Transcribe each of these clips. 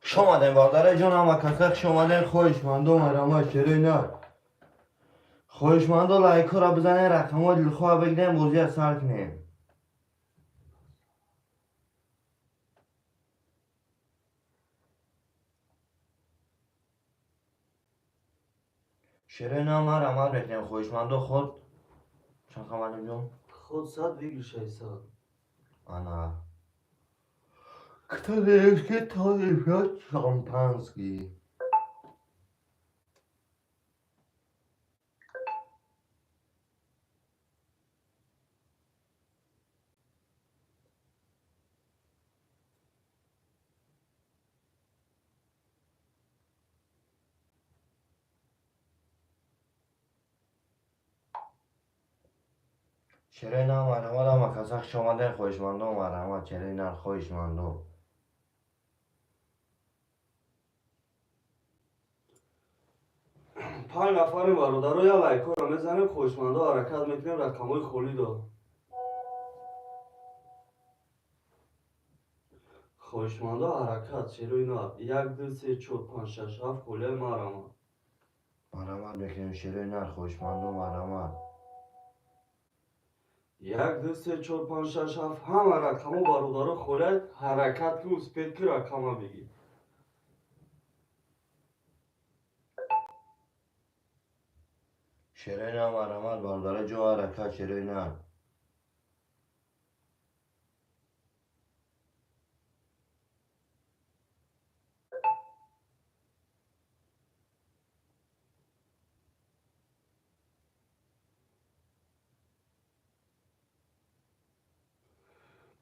Хуш омадем, бародари ҷон, ҳама каса хуш омадем. Хоҳишмандо, марҳамат, шерои нар. Хоҳишмандо, лайкҳоро бизанем, рақамҳои дилхоҳа бигирем, бозия сар кунем. Шерои нар, марҳамат мекунем, хоҳишмандо. Худ чанд қамалим ҷон? Худ 100, выигрыш 600. Ана. Кто левский, тот и пьет шампанский. Шерои нар, марҳамат, ҳама каса хуш омадем, хоҳишмандо, марҳамат, шерои нар, хоҳишмандо. Панҷ нафарем, бародаро, я лайкҳоро мезанем, хоҳишмандо, ҳаракат мекунем, рақамҳои холӣ дод. Хоҳишмандо, ҳаракат, шерои нар. Як, ду, се, чор, панҷ, шаш, ҳафт холияи марҳамат. Марҳамат мекунем, шерои нар, хоҳишмандо, марҳамат. Як, ду, се, чор, панҷ, шаш, ҳафт, ҳама рақамҳо, бародаро, холияд, ҳаракат ки успеть ки рақама бигир. Шерои нар, марҳамат, бародари ҷон, ҳаракат, шерои нар.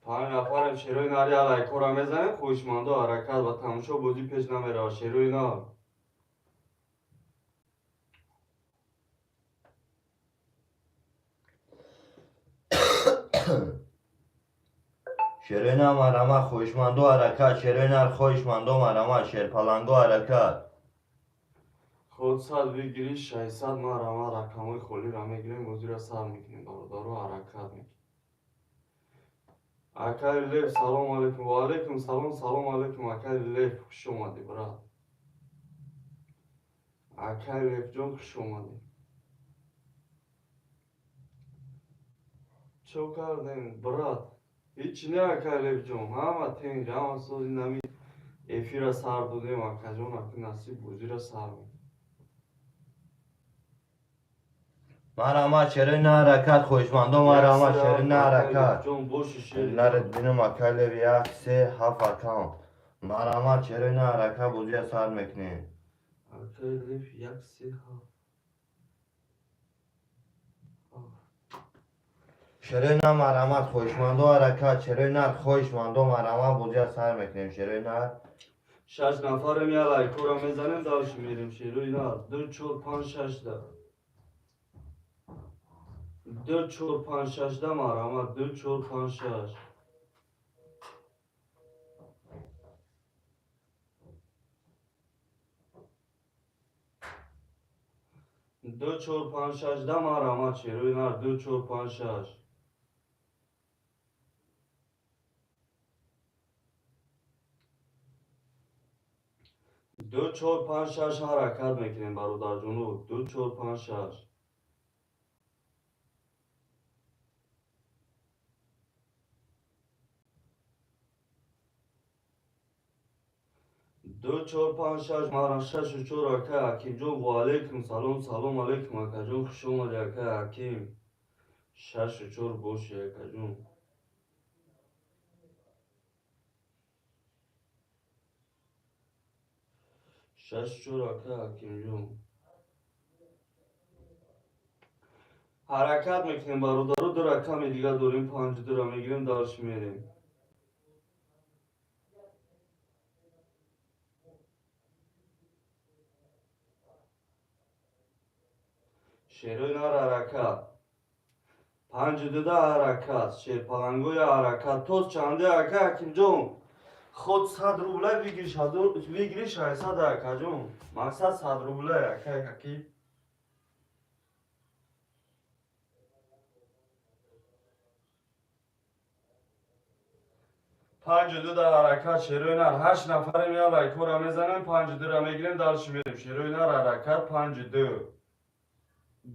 Панҷ нафарем, шерои нар, я лайкҳоро мезанем, хоҳишмандо, ҳаракат, ба тамошо бозӣ пеш намеравад, шерои нар. Шерои нар, марҳамат, хоҳишмандо, ҳаракат, шерои нар, хоҳишмандо, марҳамат, шерпаланго, ҳаракат. Худ 100, выигрыш 600, марҳамат, рақамҳои холиро мегирем, бозиро сар мекунем, бародаро, ҳаракат мекунем. Акаи Лев, салом алейкум. Ва алейкум салом, салом алейкум, акаи Лев, хуш омадӣ, брат. Акаи Левҷон, хуш омадӣ. Чо кардем, брат? Ҳичи не, акаи Левҷон, ҳама тинҷ, ҳама сози, нами эфира сар додем, акаҷон, аки насиб бозира сар мекунем. Марҳамат, шерои нар, ҳаракат, хоҳишмандо, марҳамат, шерои нар, ҳаракат. Ҷон боши, шери. Наред бинум, акаи Лев, як, се, ҳафт аккаунт. Марҳамат, шерои нар, ҳаракат, бозия сар мекунем. Акаи Лев, як, се, ҳафт. Шерои нар, марҳамат, хоҳишмандо, ҳаракат, шерои нар, хоҳишмандо, марҳамат, бозия сар мекунем, шерои нар. Шаш нафарем, я лайкҳоро мезанем, дальше мерем, шерои нар. Ду, чор, панҷ, шаш да. Ду, чор, панҷ, шаш да, марҳамат, ду, чор, панҷ, шаш. Ду, чор, панҷ, шаш да, марҳамат, шерои нар, ду, чор, панҷ, шаш. Ду, чор, панҷ, шаш, ҳаракат мекунем, бародарҷону, ду, чор, панҷ, шаш. Ду, чор, панҷ, шаш, мара, шашу чор, акай Ҳакимҷон, ва алейкум салом, салом алейкум, акаҷон, хуш омадӣ, акай Ҳаким. Шашу чор боши, акаҷон. Шашу чор, акай Ҳакимҷон. Ҳаракат мекунем, бародаро, ду рақами дига дорем, панҷу дура мегирем, дальше мерем. Шерои нар, ҳаракат. Панҷу дуда, ҳаракат, шерпалангоя, ҳаракат. Тоз чанде, ака Ҳакимҷон? Худ 100 рубля, выигрыш ҳазор, выигрыш 600, акаҷон. Мақсад 100 рубля, акай Ҳаким. 5-2 да ҳаракат шерои нар. 8 нафарем я лайкора мезанем, 5-2-ра мегирем, дальше мерем. Шерои нар ҳаракат 5-2.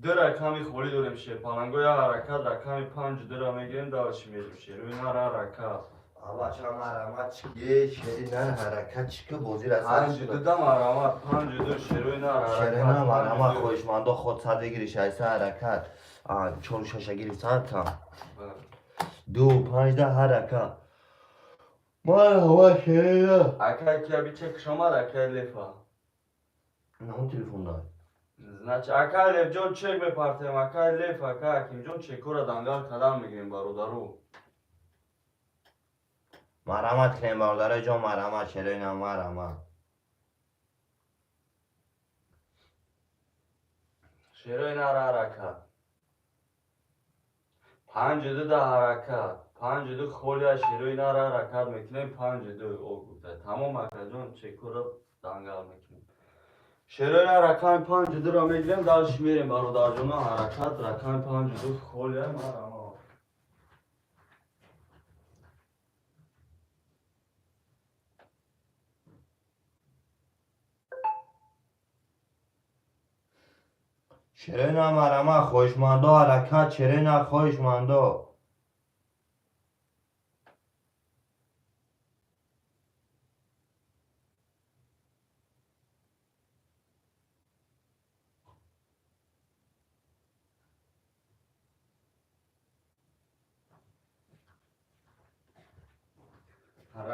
Ду рақами холӣ дорем шерпаланго я ҳаракат рақами 5-2-ра мегирем, дальше мерем. Шерои нар ҳаракат. Бача марамат чике шери нар ҳаракат чике бозӣ расад. 5-2 да марамат 5-2 шерои нар ҳаракат. Шери нар марамат хоҳишмандо худ сад бигири 600 ҳаракат. 4-6 гирифтан там. 2-5 да ҳаракат. Марҳаба шери нар. Акай кия би чек шомад акай лефа. На он телефон дар. Значит, акай Лефҷон чек мепартем, акай Леф, акай Акимҷон чекора дангал кадан мегирем бародару. Марамат кунем бародарои ҷон, марамат шерои нар марамат. Шерои нар ҳаракат. 5-2 да ҳаракат. 5-2 холия шерои нар ҳаракат мекунем 5-2 о гуфта. Тамом акаҷон чекора дангал мекунем. Шерои нар рақами 5-2-ро мегирем, дальше мерем бародарҷоно ҳаракат рақами 5-2 холия марамат. Шерои нар марамат хоҳишмандо ҳаракат шерои нар хоҳишмандо.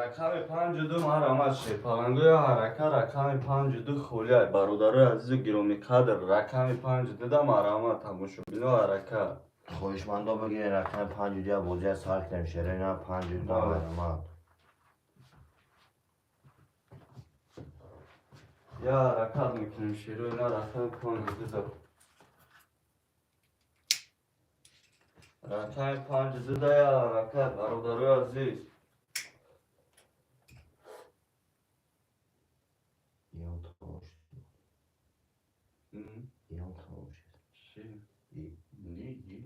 Рақами 5-2 марамат шерпалангоя ҳаракат рақами 5-2 холия бародарои азизу гиромиқадр рақами 5-2 да марамат тамошобино ҳаракат. Хоҳишмандо бигирен рақами 5-2 бозия сар кунем шерои нар 5-2 марамат. Я ҳаракат мекунем шерои нар рақами 5-2 да. Рақами 5-2 да я ҳаракат бародарои азиз. Иён тамом шуд. Чӣ? Ни, и?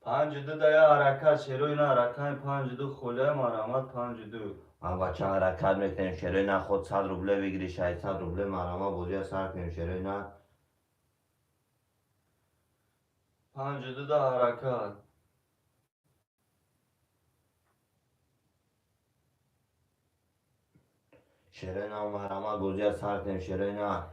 5-2 да я ҳаракат шерои нар рақами 5-2 холия марамат 5-2. Ман бача ҳаракат мекунем шерои нар худ 100 рубле бигири 600 рубле марамат бозия сар кунем шерои нар. 5-2 да ҳаракат. Шерои нар марамат бозия сар кунем шерои нар.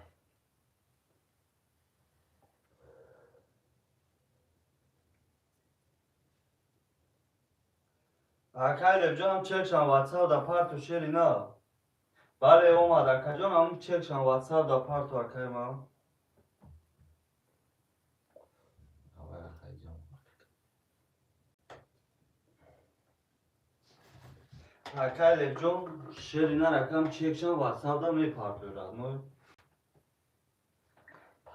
Акай Лефҷонам чекшам ватсап да парту шери нар. Бале омад акаҷонам чекшам ватсап да парту акай ман. Акай Лефҷон шери нар акам чекшам ватсап да мепартояд.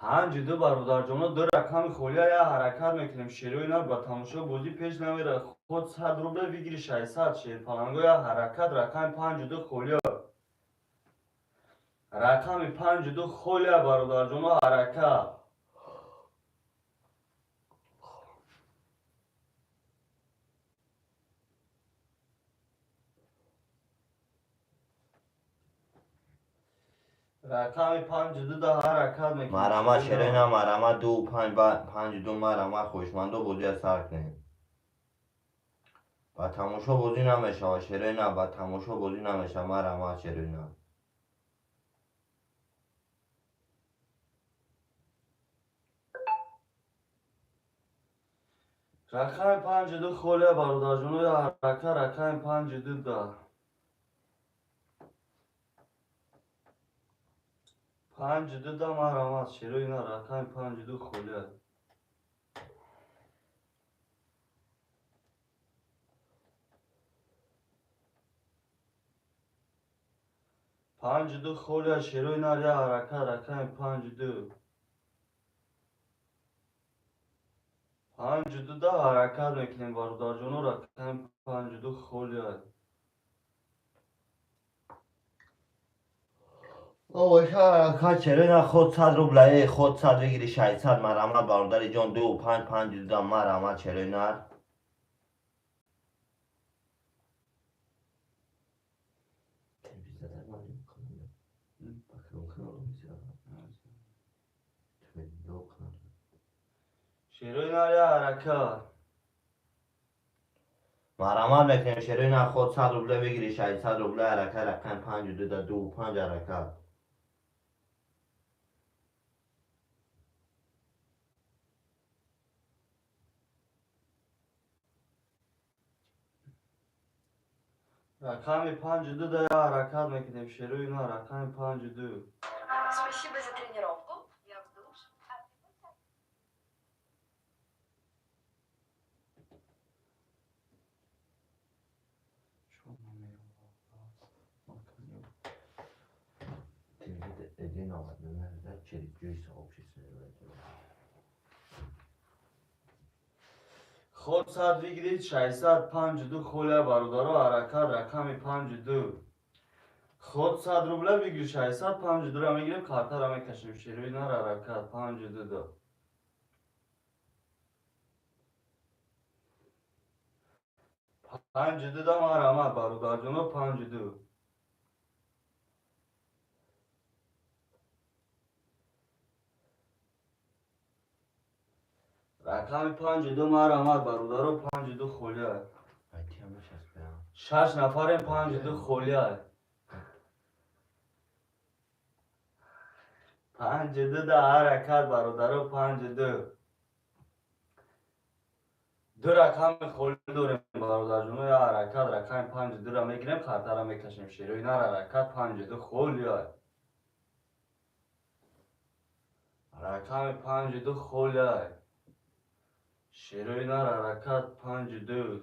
5-2 бародарҷоно ду рақами холия я ҳаракат мекунем шерои нар ба тамошо бозӣ пеш намерад. Худ 100 рубле бигири 600 шерпаланго я ҳаракат рақами 5-2 холия. Рақами 5-2 холия бародарҷоно ҳаракат. Рақами 5-2 да ҳаракат мекунем. Марамат шерои нар марамат 2-5 5-2 марамат хоҳишмандо бозия сар кунем. Ба тамошо бозӣ намешавад шерои нар ба тамошо бозӣ намешавад марамат шерои нар. Рақами 5-2 холия бародарҷоно ҳаракат рақами 5-2 да. 5-2 да марамат шерои нар рақами 5-2 холия. 5-2 холия шерои нар я ҳаракат рақами 5-2. 5-2 да ҳаракат мекунем бародарҷоно рақами 5-2 холия. Ой, чаро худ 100 рубла, худ 100 бигири 600 марҳамат бародари ҷон 2 5 5 2 марҳамат чаро нар. Шерои нар я ҳаракат. Марҳамат мекунем шерои нар худ 100 рубла бигири 600 рубла ҳаракат рақам 5 2 2 5 ҳаракат. Рақами 5 2 да я ҳаракат мекунем шерои нар рақами 5 2. Спасибо за тренировку. Я в душ. Худ 100 бигирид 652 холя бародаро ҳаракат рақами 52. Худ 100 рубла бигир 652 ра мегирем картара мекашем шерои нар ҳаракат 52 да. 52 да марҳамат бародарҷоно 52. Рақами 52 марҳамат бародаро 52 холия. 6 нафарем 52 холия. 52 да ҳаракат бародаро 52. Ду рақами холӣ дорем бародарҷоно я ҳаракат рақами 52 ра мегирем картара мекашем шерои нар ҳаракат 52 холия. Рақами 52 холия. Шерои нар ҳаракат 52.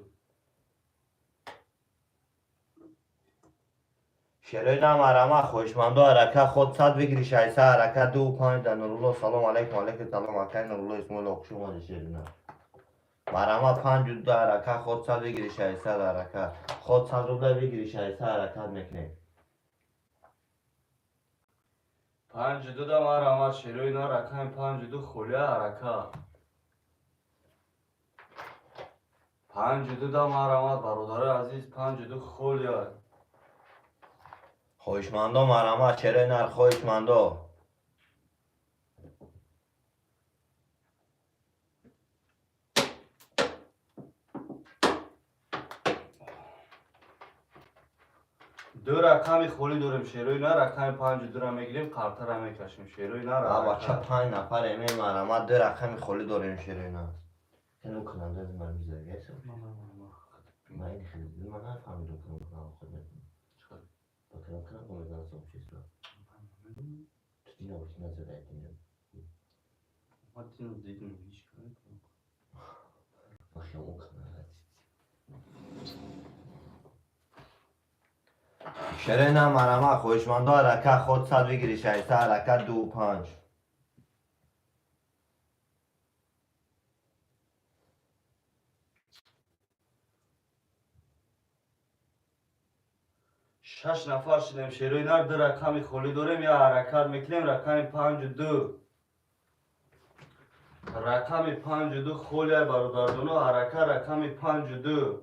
Шерои нар марҳамат хоҳишмандо ҳаракат худ 100 бигири 600 ҳаракат 2 5 да Нурулло салом алайкум алайкум салом акай Нурулло Исмоилов хуш омадед шерои нар. Марҳамат 5 2 ҳаракат худ 100 бигири 600 ҳаракат. Худ 100 рубла бигири 600 ҳаракат мекунем. 5 2 да марҳамат шерои нар рақами 5 2 холия ҳаракат. 5 2 да марҳамат бародарои азиз 5 2 холия. Хоҳишмандо марҳамат шерои нар хоҳишмандо. Ду рақами холӣ дорем шерои нар рақами 5 2 ра мегирем картара мекашем шерои нар. Бача 5 нафар эме марҳамат ду рақами холӣ дорем шерои нар. Кину кунанда ман мизагайсам. Ман ин хеле ман нафаҳмидам кунам кунам худ мекунам. Ба кунам кунам мезанам сообщество. Ту дина боши назадай дина. Ман дина дидам ҳеҷ кор накунам. Ман хиёл кунам. Шерои нар марҳамат хоҳишмандо ҳаракат худ 100 бигири 600 ҳаракат 2 5. 6 нафар шудем шерои нар ду рақами холӣ дорем я ҳаракат мекунем рақами 5 2. Рақами 5 2 холия бародарҷоно ҳаракат рақами 5 2.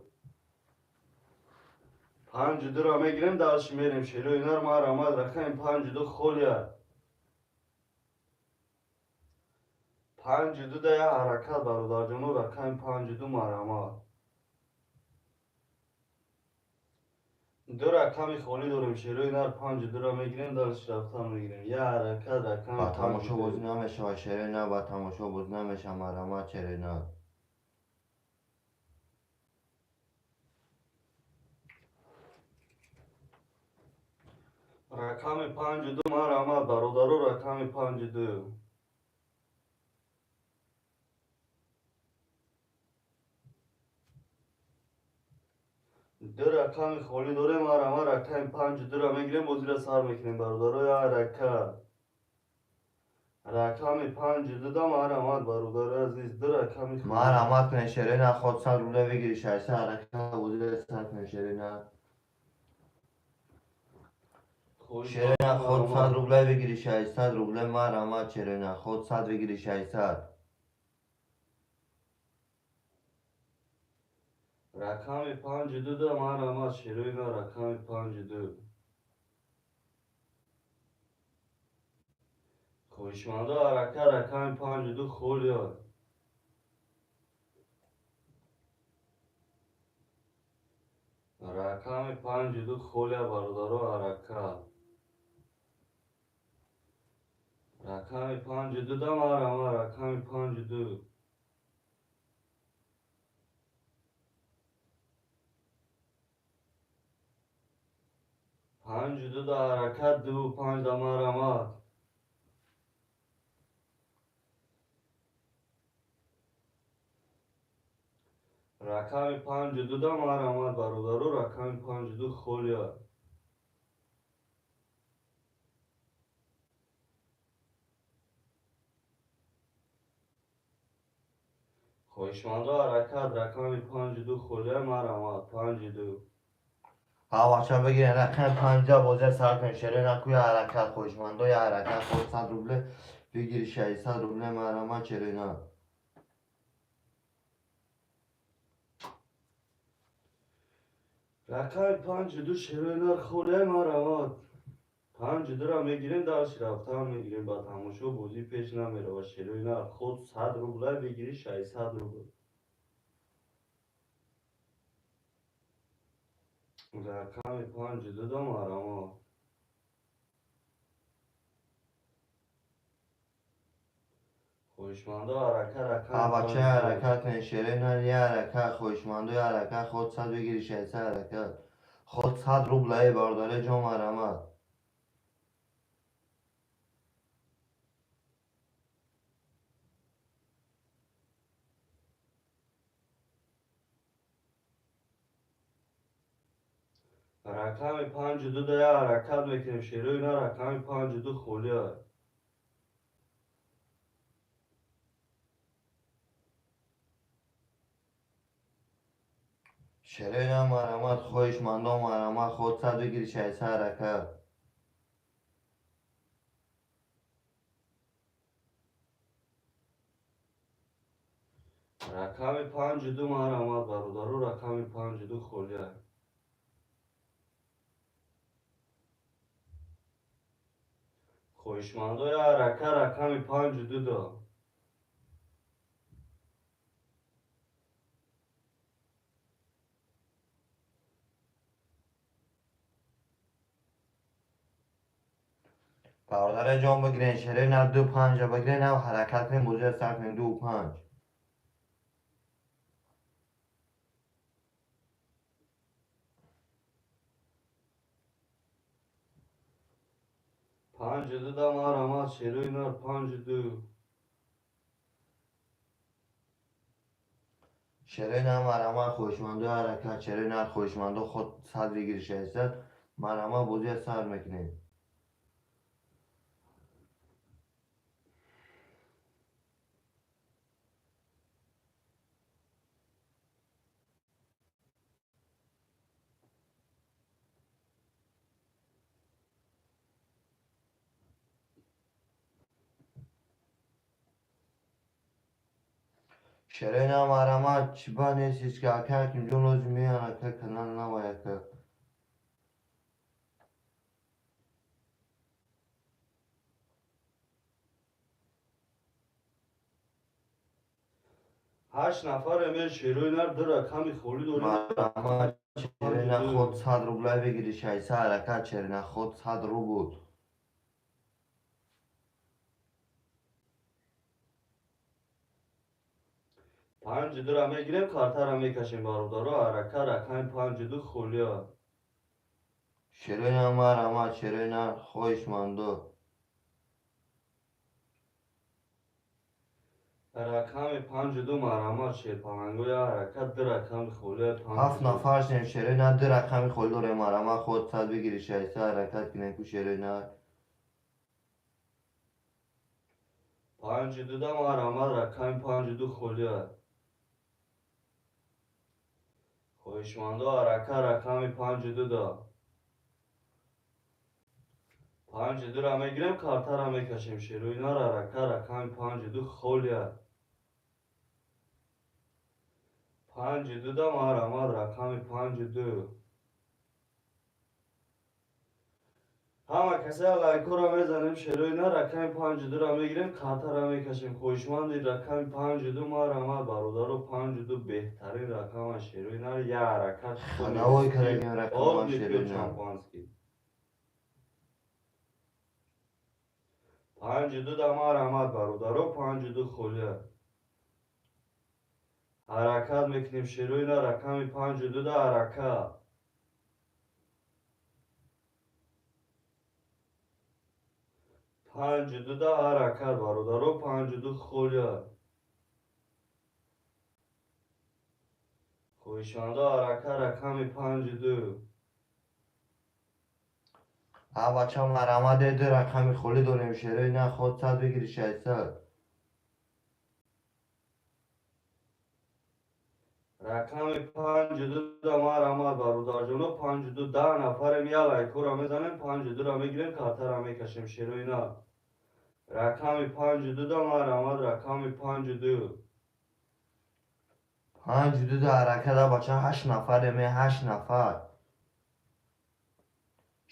5 2 ра мегирем дарши мерем шерои нар марҳамат рақами 5 2 холия. 5 2 да я ҳаракат бародарҷоно рақами 5 2 марҳамат. Ду рақами холӣ дорем шерои нар 5 2 ра мегирем дарши рафтан мегирем. Я ҳаракат рақами ба тамошо бозӣ намешавад шерои нар ба тамошо бозӣ намешавад марҳамат шерои нар. Рақами 5 2 марҳамат бародаро рақами 5 2. Ду рақами холӣ дорем марҳамат рақами 5 2 ра мегирем бозиро сар мекунем бародаро я ҳаракат. Рақами 5 2 да марҳамат бародарои азиз ду рақами холӣ. Марҳамат кунед шерои нар худ 100 рубла бигири 600 ҳаракат бозиро сар кунед шерои нар. Шерина худ 100 рублей бигири 600 рублей марҳамат. Шерина худ 100 бигири 600. Рақами 5-2 да марҳамат шерина рақами 5-2. Хоҳишмандо ҳаракат рақами 5-2 холиё. Рақами 5-2 холия бародаро ҳаракат. Рақами 5-2 да марҳамат рақами 5-2. 5-2 да ҳаракат 2-5 да марҳамат. Рақами 5-2 да марҳамат бародаро рақами 5-2 холия. Хоҳишмандо ҳаракат рақами 5-2 холия марҳамат 5-2. Ҳавача бигирен рақами 5 бозия сар кунед. Шерина куя ҳаракат хоҳишмандо я ҳаракат худ 100 рубле бигири 600 рубле марҳамат шерина. Рақами 5-2 шерина холия марҳамат. 5-2-ра мегирем дарси рафтан мегирем ба тамошо бозӣ пеш намерава шерина худ 100 рубля бигири 600 рубл. Рақами 5-2 да марҳамат. Хоҳишмандо ҳаракат рақами Ҳавача ҳаракат кунед шерина я ҳаракат хоҳишмандо я ҳаракат худ 100 бигири 600 ҳаракат. Худ 100 рублей бародари ҷон марҳамат. Рақами 5-2 да я ҳаракат мекунем шерина рақами 5-2 холия. Шерина марҳамат хоҳишмандо марҳамат худ 100 бигири 600 ҳаракат. Рақами 5-2 марҳамат бародаро рақами 5-2 холия. Хоҳишмандо я ҳаракат рақами 5-2 да. Бародари ҷон бигирен шерина 2-5 бигирен ҳав ҳаракат кунем бозия сар кунем 2-5. 5-2 да марҳамат шерина 5-2. Шерина марҳамат хоҳишмандо ҳаракат шерина хоҳишмандо худ 100 бигири 600 марҳамат бозия сар мекунем. Шерина марҳамат чиба нестиш ки ака ҳакимҷон лозим меян ака канал навай ака. 8 нафар ме шерина 2 рақами холӣ дорем. Марҳамат шерина худ 100 рублей бигири 600 ҳаракат шерина худ 100 рубл. 5-2-ра мегирем картара мекашем бародаро ҳаракат рақами 5-2 холия. Шерина марҳамат шерина хоҳишмандо. Рақами 5-2 марҳамат шерпалангоя ҳаракат 2 рақами холия 5. 7 нафар шем шерина 2 рақами холӣ дорем марҳамат худ 100 бигири 600 ҳаракат кунем ку шерина. 5-2 да марҳамат рақами 5-2 холия. Хоҳишмандо ҳаракат рақами 5-2 да. Панҷи дура мегирем, картара мекашем. Шерои нар ҳаракат, рақами панҷи ду холия. Панҷи дуда марҳамат, рақами панҷи ду. Ҳама касе лайкҳоро мезанем. Шерои нар рақами панҷи дура мегирем, картара мекашем. Хоҳишманди рақами панҷи ду марҳамат, бародаро, панҷи ду беҳтарин рақама. Шерои нар як ҳаракат. Хадавой кардагим рақама шерои нар. Шампанский. Панҷи ду да марҳамат, бародаро, панҷи ду холия. Ҳаракат мекунем. Шерои нар рақами панҷи ду да ҳаракат. Панҷи ду да ҳаракат, бародаро, панҷи ду холия. Хоҳишмандо ҳаракат, рақами панҷи ду. А бача марҳамат, ду рақами холӣ дорем. Шерои нар ход сад бигири шашсад. Рақами панҷи ду да марҳамат, бародарҷоно, панҷи ду даҳ нафарем, як лайкҳоро мезанем, панҷи дура мегирем, картара мекашем. Шерои нар рақами панҷи ду да марҳамат, рақами панҷи ду. Панҷи ду да ҳаракат, а бача, ҳашт нафарем, ҳашт нафар.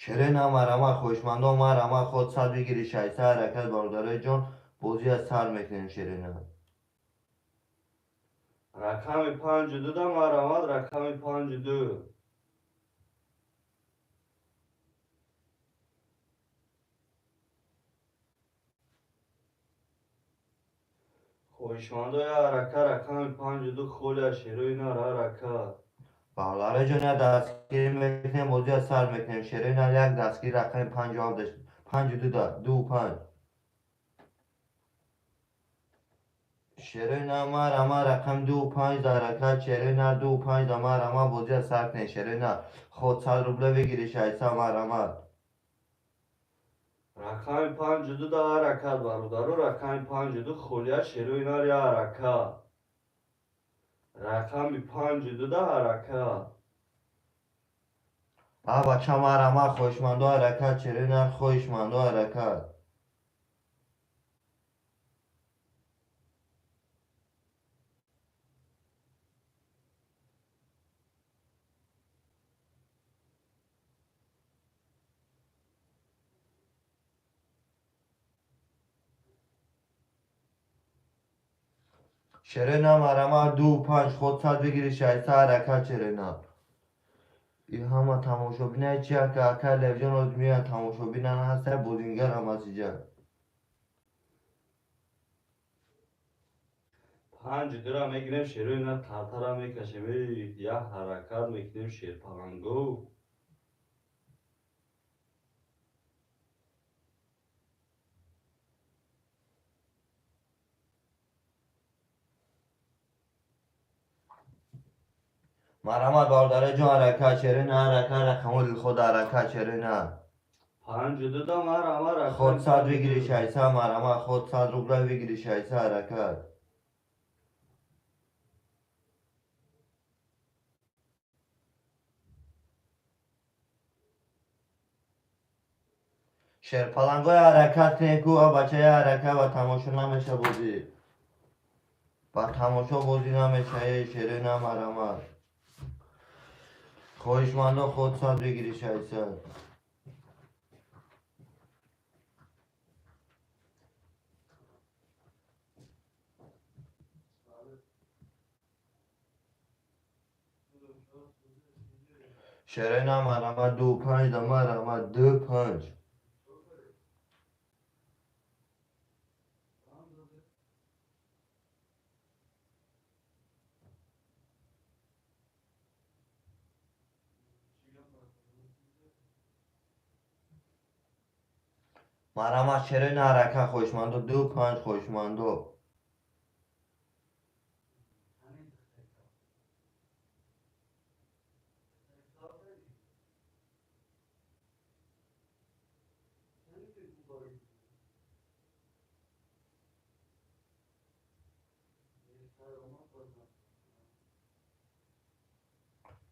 Шерои нар марҳамат, хоҳишмандо марҳамат, ход сад бигири шашсад. Ҳаракат, бародарои ҷон, бозӣ аз сар мекунем шерои нар. Рақами панҷи ду да марҳамат, рақами панҷи ду. Хоҳишмандои ҳаракат, рақами панҷи ду холия. Шерои нар ҳаракат. Бародарои ҷон, як дастгирӣ мекунем, бозӣ аз сар мекунем. Шерои нар як дастгирӣ, рақами панҷу ҳафт, панҷу ду да, ду панҷ. Шерои нар марҳамат, рақами ду панҷ да ҳаракат. Шерои нар ду панҷ да марҳамат, бозӣ аз сар кунем. Шерои нар ход сад рубла бигири шашсад, марҳамат. Рақами панҷи ду да ҳаракат, бародаро, рақами панҷи ду холия. Шерои нар як ҳаракат. Рақами панҷи ду да ҳаракат. А бача марҳамат, хоҳишмандо ҳаракат. Шерои нар хоҳишмандо ҳаракат. Шерои нар марҳамат, ду панҷ, ход сад бигири шашсад. Ҳаракат, шерои нар. И ҳама тамошобинай чи ака, ака Левҷон оз меяд, тамошобинан ҳаста, бозингарам аст иҷа. Панҷи дура мегирем, шерои нар картара мекашем. Эй, як ҳаракат мекунем, шерпаланго. Марҳамат, бародарои ҷон, ҳаракат, шерои нар ҳаракат, рақамҳои дилхоҳ ҳаракат, шерои нар. Панҷи ду да марҳамат, рақами Ход сад панҷи бигири ду. шашсад, марҳамат, ход сад рубла бигири шашсад. Ҳаракат. Шерпалангои ҳаракат кунед ку, а бачаи ҳаракат, ба тамошо намеша бозӣ. Ба тамошо бозӣ намеша, э, шерои нар марҳамат. Хоҳишмандо ход сад бигири шашсад. Шерои нар марҳамат, ду панҷ да марҳамат, ду панҷ. Марҳамат, шерои нар ҳаракат, хоҳишмандо, ду панҷ, хоҳишмандо.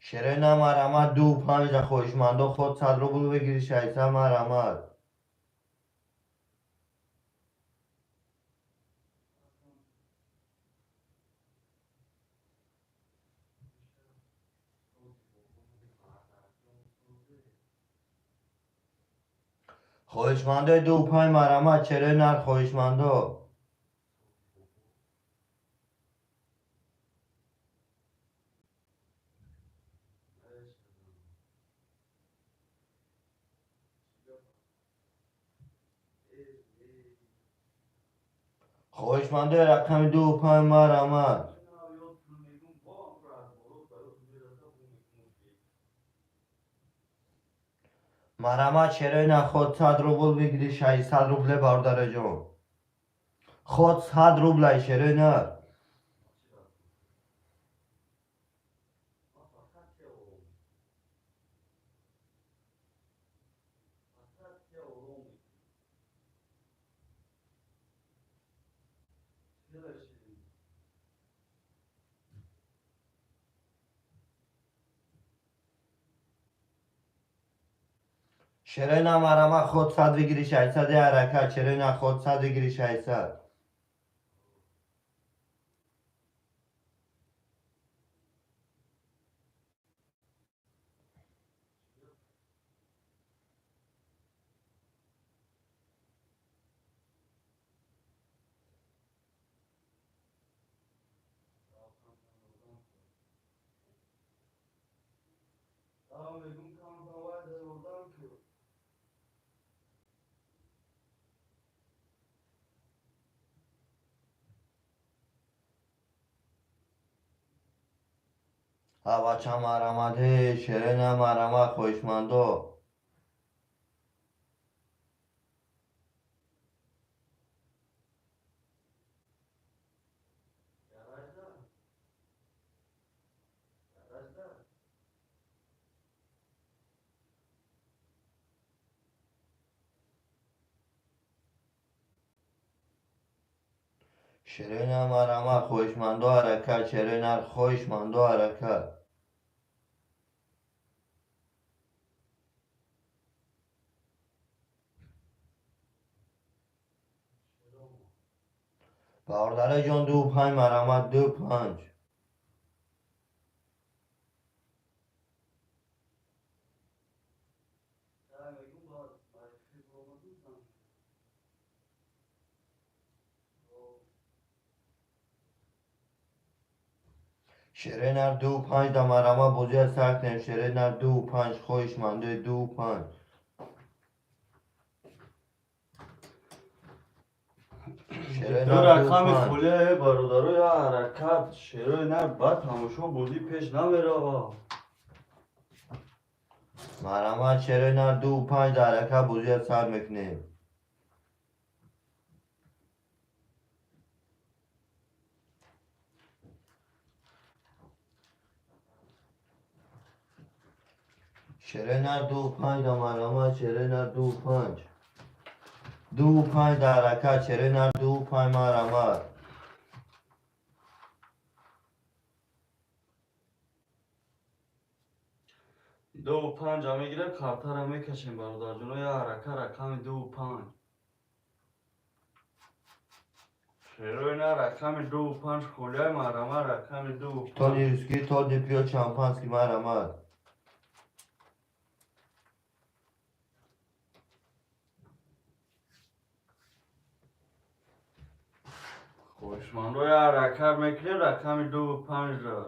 Шерои нар марҳамат, ду панҷ да хоҳишмандо, ход сад рубл бигири шашсад, марҳамат. Хоҳишмандои ду панҷ марҳамат, шерои нар хоҳишмандо. Хоҳишмандои рақами ду панҷ марҳамат. Марҳамат, шерои нар ход 100 рубл бигири 600 рубле бародараҷон. Ход 100 рублай шерои нар. Шерои нар марҳамат, ход 100 бигири 600 ҳаракат. Шерои нар ход 100 бигири 600. Авача марҳамат, шерои нар марҳамат, хоҳишмандо. Шерои нар марҳамат, хоҳишмандо ҳаракат. Шерои нар хоҳишмандо ҳаракат. Бародараҷон ду панҷ марҳамат, ду панҷ. Шерои нар ду панҷ да марҳамат, бозиро сар кунем. Шерои нар ду панҷ, хоҳишмандои ду панҷ. Ду рақами холия бародаро я ҳаракат. Шерои нар бад тамошо бозӣ пеш намерава. Марҳамат, шерои нар ду панҷ да ҳаракат, бозиро сар мекунем. Шерои нар ду панҷ да марҳамат, шерои нар ду панҷ. Ду панҷ да ҳаракат, шерои нар ду панҷ марҳамат. Ду панҷа мегирем, картара мекашем бародарҷоно, я ҳаракат рақами ду панҷ. Шерои нар рақами ду панҷ холияй марҳамат, рақами ду панҷ. То не русский, то не пьёт шампанский марҳамат. Хоҳишмандо я ҳаракат мекунем рақами ду панҷра.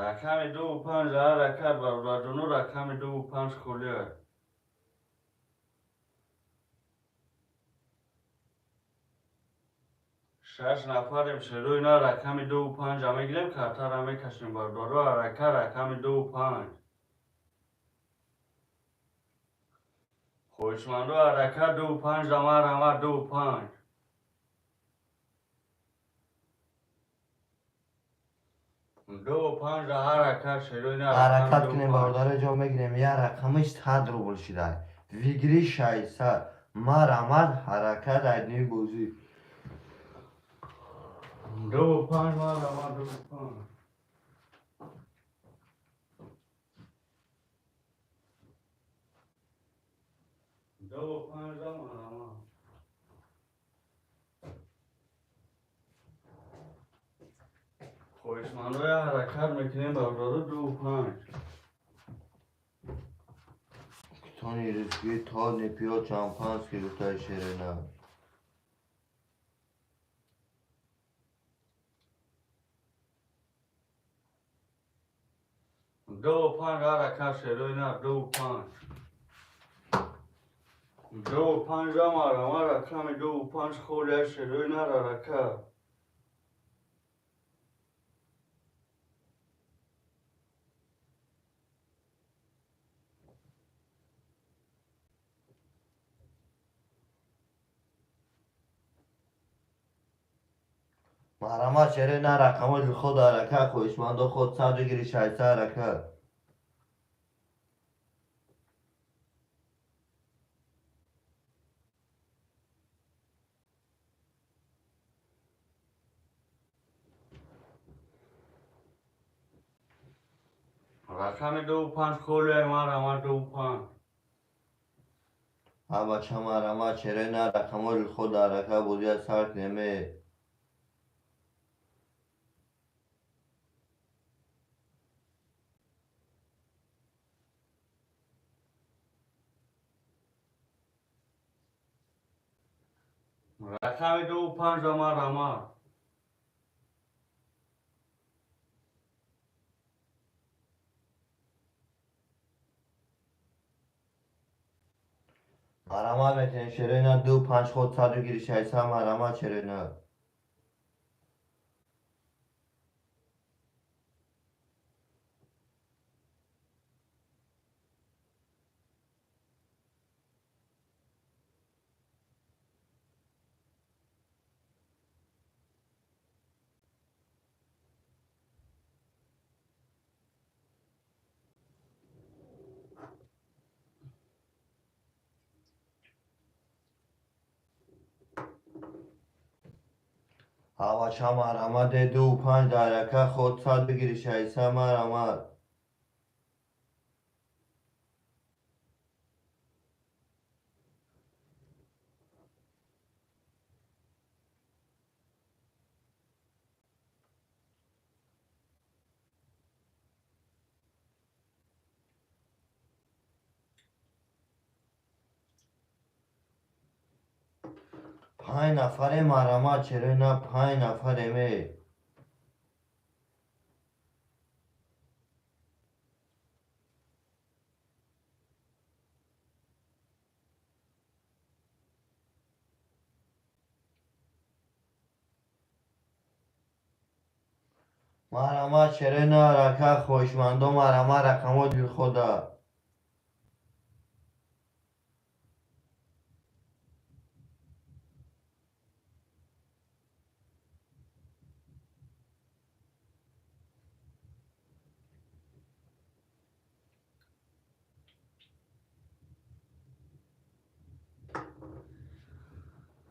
Рақами ду панҷ ҳаракат бародарҷоно, рақами ду панҷ холия. Шаш нафарем, шерои нар рақами ду панҷа мегирем, картара мекашем бародаро, ҳаракат рақами ду панҷ. Хоҳишмандо ҳаракат ду панҷ да марҳамат, ду панҷ. Ду панҷ да ҳаракат, шерои нар ҳаракат кунем бародараҷон, мегирем. Я рақамиш 100 рубл шидай. Вигири 600. Марҳамат, ҳаракат айдни бозӣ. Ду панҷ марҳамат, ду панҷ. Ду панҷ марҳамат. Хоҳишмандоя ҳаракат мекунем, бародаро, 2-5. Тони русский то не пьет шампанский, гуфтаи шерина. 2-5 ҳаракат, шерои нар, 2-5. 2-5 марама, рақами 2-5 холия, шерои нар, ҳаракат. Марама шерои нар, рақамои дилхоҳ ҳаракат, хоҳишмандо худ 100 бигири 600 ҳаракат. Рақами 2-5 холия, марама, 2-5. Ҳа бача, марама шерои нар, рақамои дилхоҳ ҳаракат, бозия сар кунем. Рақами 2-5 марама. Марама метавонем шерои нар, 2-5 худ 100 бигири 600, марама шерои нар. Ҳа бача, марама, 2-5 ҳаракат, худ 100 бигири 600, марама. Панҷ нафаре, марама, чаро на 5 нафареме? Марама чаро на ҳаракат, хоҳишмандо, марама, рақамҳои дилхоҳда.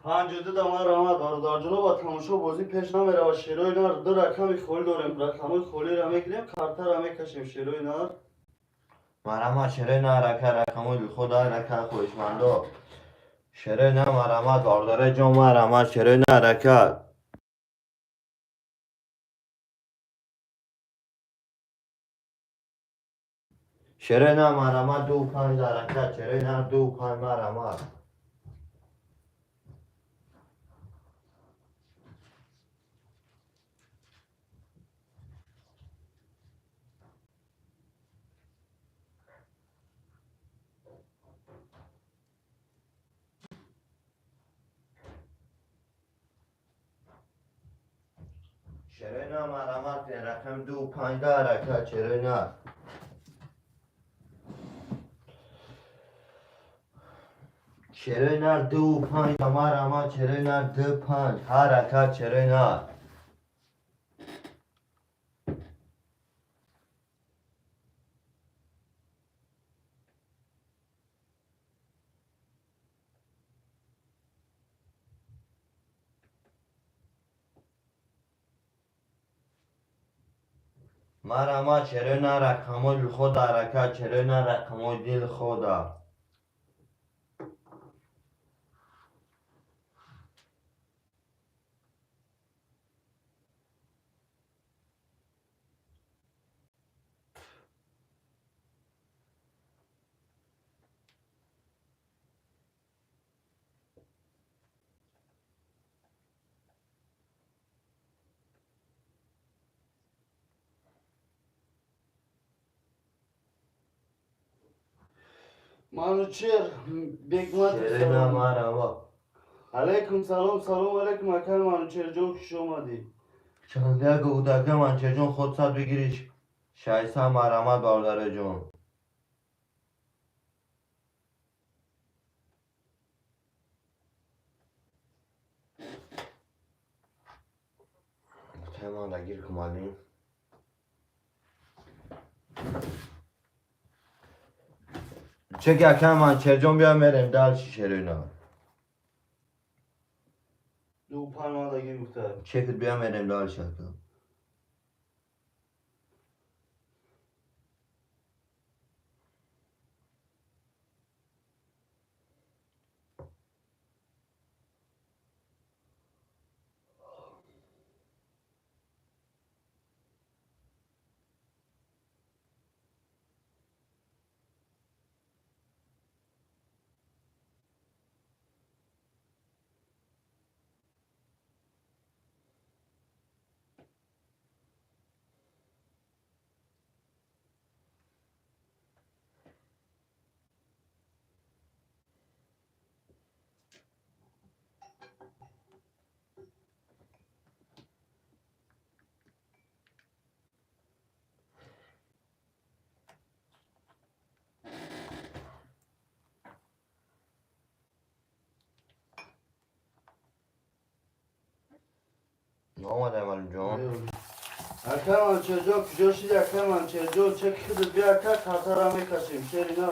5-2 марама, бародарҷоно, ба тамошо бозӣ пеш намерава, шерои нар. Ду рақами холӣ дорем, рақамҳои холиро мегирем, картаро мекашем, шерои нар. Марама шерои нар, ҳаракат, рақамҳои дилхоҳ ҳаракат, хоҳишмандо. Шерои нар, марама, бародарои ҷон, марама, шерои нар, ҳаракат. Шерои нар, марама, 2-5 ҳаракат, шерои нар, 2-5, марама. Чаро на марамат рақам 2-5 ҳаракат, чаро на? Чаро на 2-5 марамат, чаро на 2-5 ҳаракат, чаро на? Марама чаро на рақамҳои дилхоҳ ҳаракат, чаро на рақамҳои дилхоҳда? Манучер Бекматов. Шерина марама. Алейкум салом, салом алейкум, акай Манучерҷон, хуш омадӣ. Чандия гуфтака Манучерҷон, худ сад бигириш. 600 марамат, бародараҷон. Теман гир кумалим. Чек акай Манучерҷон, бия мерем дальше, шерина. Ду панмадаги гуфта. Чекит, бия мерем дальше, ака. Омадем, Алимҷон. Акай Манучерҷон, куҷо шиди, акай Манучерҷон? Чеки худат бия, ака, картара мекашем, шерина.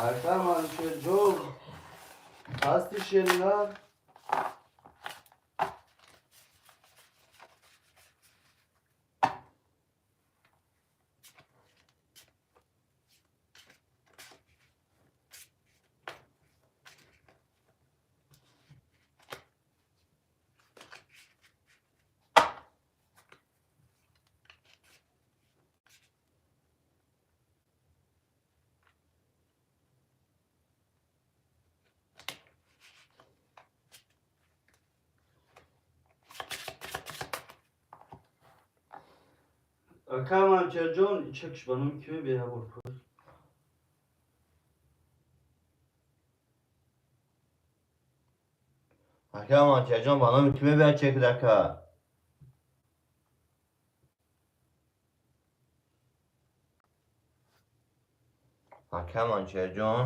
Акай Манучерҷон, ҳасти, шерина? Акай Манучерҷон, чекш ба номи кӣ мебиёя, бор пул? Ака Манучерҷон, ба номи кӣ мебиёяд чекит, ака? Ака Манучерҷон.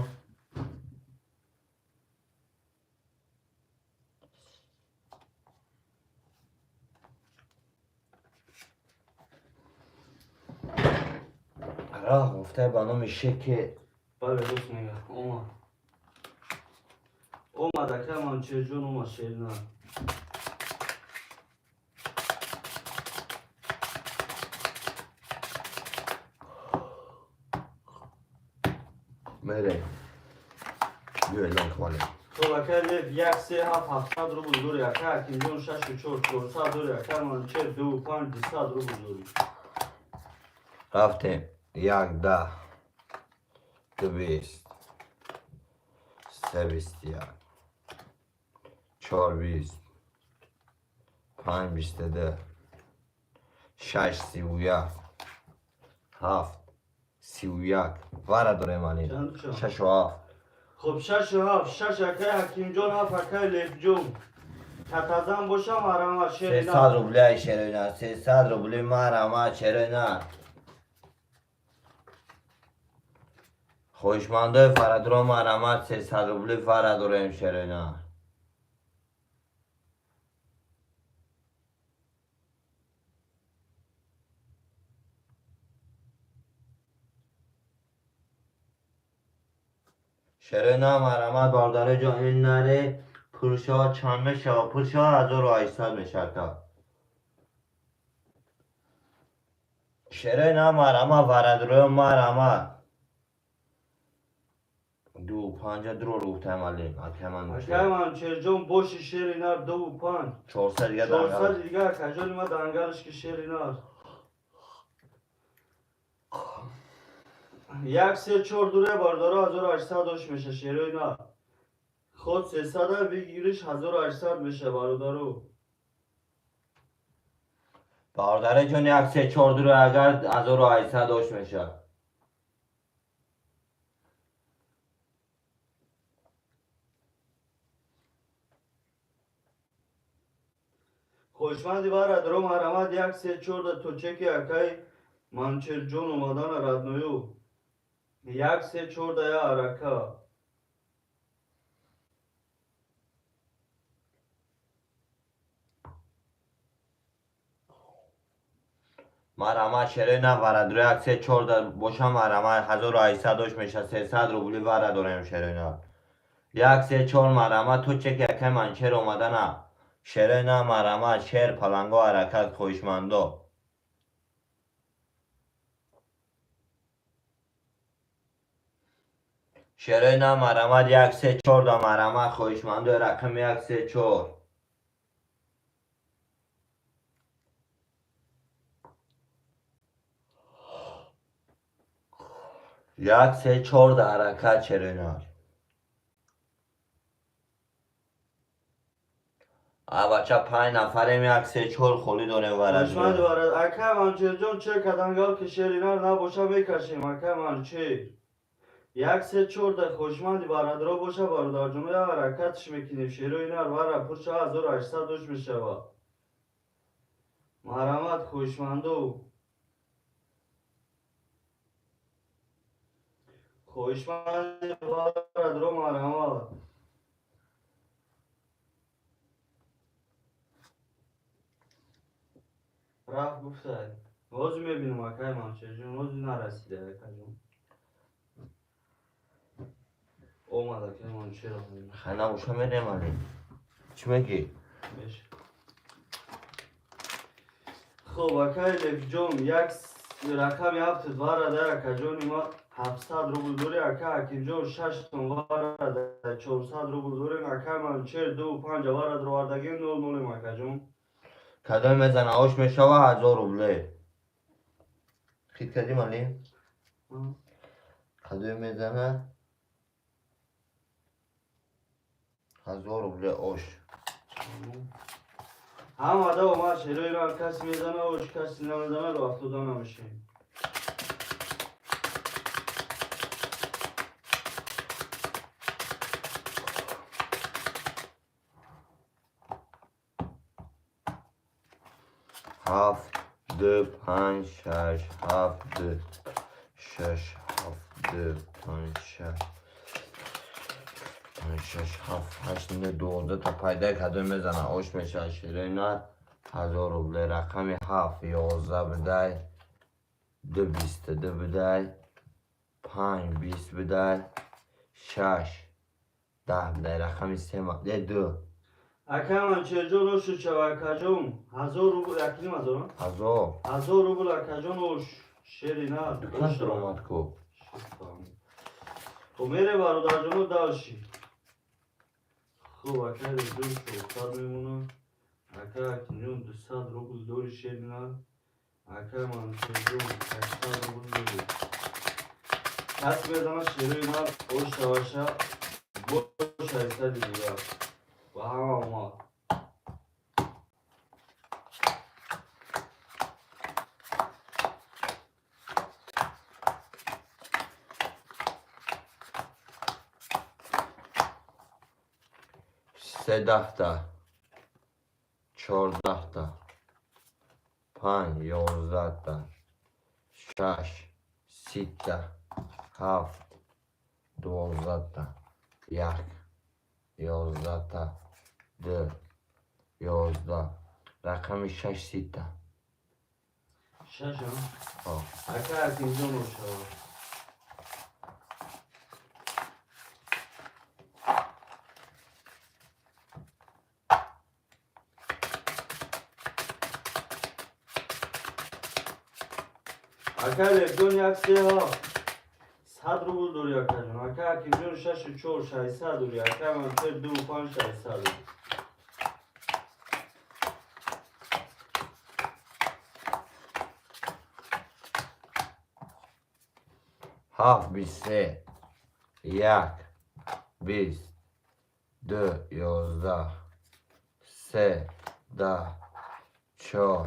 Раҳ гуфтай ба номи шеке. Бале, рост мега, омад. Омад, акай Манучерҷон, омад, шерина. Мерем. Биё, эълон кунем. Хоб, акай Лев, як, се, ҳафт, 700 рубл дори, акай Ҳакимҷон, шашу чор, 400 дори, акай Манучер, ду, панҷ, 200 рубл дори. Рафтем. Як, даҳ, ду, бист, се, 21, чор, 20, панҷ, 22, шаш, 31, ҳафт, 31. Вара дорем, Алим. Чанд чанд? Шашу ҳафт. Хоб, шашу ҳафт, шаш акай Ҳакимҷон, ҳафт акай Левҷон. Катазан бошам, марама, шерина. 300 рубляи, шерина, 300 рубли, марама, шерина. Хоҳишмандои фарадро, марамат, 300 рубли фара дорем, шерина. Шерина, марамат, бародари ҷон, ин наре пулшо чанд мешава? Пулшо 1800 мешава. Шерина, марама, варадро, марама. Ду панҷа дрор гуфтам, Алим, акаман. Акай Манучерҷон, боши, шерина, дуву панҷ. 400 дига. 400 Данга. Дига, акаҷони ма, дангалш ки, шерина. Як, се, чор дуре, бардоро, 1800 дош меша, шерина. Худ 300 бигириш, 1800 меша, бародаро. Бародари ҷон, як, се, чор дуро агар 1800 дош меша. Хоҳишманди варадро, марҳамат, як се чорда то чеки акай Манчерҷон омадана, родной ю. Як се чорда я арака. Марҳамат, шерои на варадро, як се чорда боша, марҳамат, 1800 ош меша, 300 рубли вара дорем, шерои на. Як се чор, марҳамат, то чеки акай Манчер омадана. Шерои на, марҳамат, шер паланго ҳаракат, хоҳишмандо. Шерои на, марҳамат, як се чорда, марҳамат, хоҳишмандо, рақами як се чор. Як се чорда ҳаракат, шерои на. Авача, панҷ нафарем, як се чор холӣ дорем. Хоҳишманди варадро. Варад, акай Манчерҷон, чек кадангал ки шери нар набоша, мекашем, акай Манчер. Як се чорда хоҳишманди барадро боша, бародарҷоно, я ҳаракатш мекунем. Шерои нар вара пурша 1800 ош мешавад. Марҳамат, хоҳишмандо. Хоҳишманди барадро, марҳамат. Рафт гуфтай. Ҳозир мебинам, акай Манчерҷон, ҳозир нарасида, акаҷон. Омад, акай Манчер. Хай, набоша, мерем али. Чӣ мегӣ? Меш. Хоб, акай Левҷон, як рақами ҳафту варада, акаҷони ма, 700 рубл дорӣ, ака Ҳакимҷон, шаштон варада, 400 рубл дорем, акай Манчер, ду панҷа варад ровардагем, нол нолем, акаҷон. Кадом мезана, ош мешава 1000 рубле. Хит кардим, али? Кадом мезана, 1000 рубле ош. Ҳамада омад шерои ра, каси мезана ош, каси намезана, ро афтода намешем. Ҳафт, ду, панҷ, шаш, ҳафт, ду, шаш, ҳафт, ду, панҷ, шаш, панҷ, шаш, ҳафт, ҳашт, нӯ, 12 та пайда. Кадом мезана, ош мешавад, шерои нар, 1000 рубле. Рақами ҳафт, 11 бидай, ду, 22 бидай, панҷ, 20 бидай, шаш, 10 бидай, рақами се, ду. Акай Манчерҷон, ошу чава, акаҷон, 1000 рубл, якним ҳазор, а? 1000. 1000 рубл, акаҷон, ош шери нар. Дукан даромад ку. Хоб, мере, бародарҷоно, дальше. Хоб, акай Левҷон, 400 мемонад, акай Акимҷон, 200 рубл дори, шери нар, акай Манчерҷон, 800 рубл дори. Каси мезана, шерои нар ош шаваша, бо 600 дигар ба ҳама омад. Седаҳта, 14та, панҷ, 11та, шаш, 30та, ҳафт, 12та, як, 11та, ду, 11, рақами шаш, 30та. Шаш, а? О. Акай Акимҷон, ошава. Акай Левҷон, як се ҳафт, 100 рубл дори, акаҷон, акай Акимҷон, шашу чор, 600 дори, акай Манчер, ду панҷ, 600 дори. Ҳафт, 23, як, 20, ду, 11, се, 10, чор,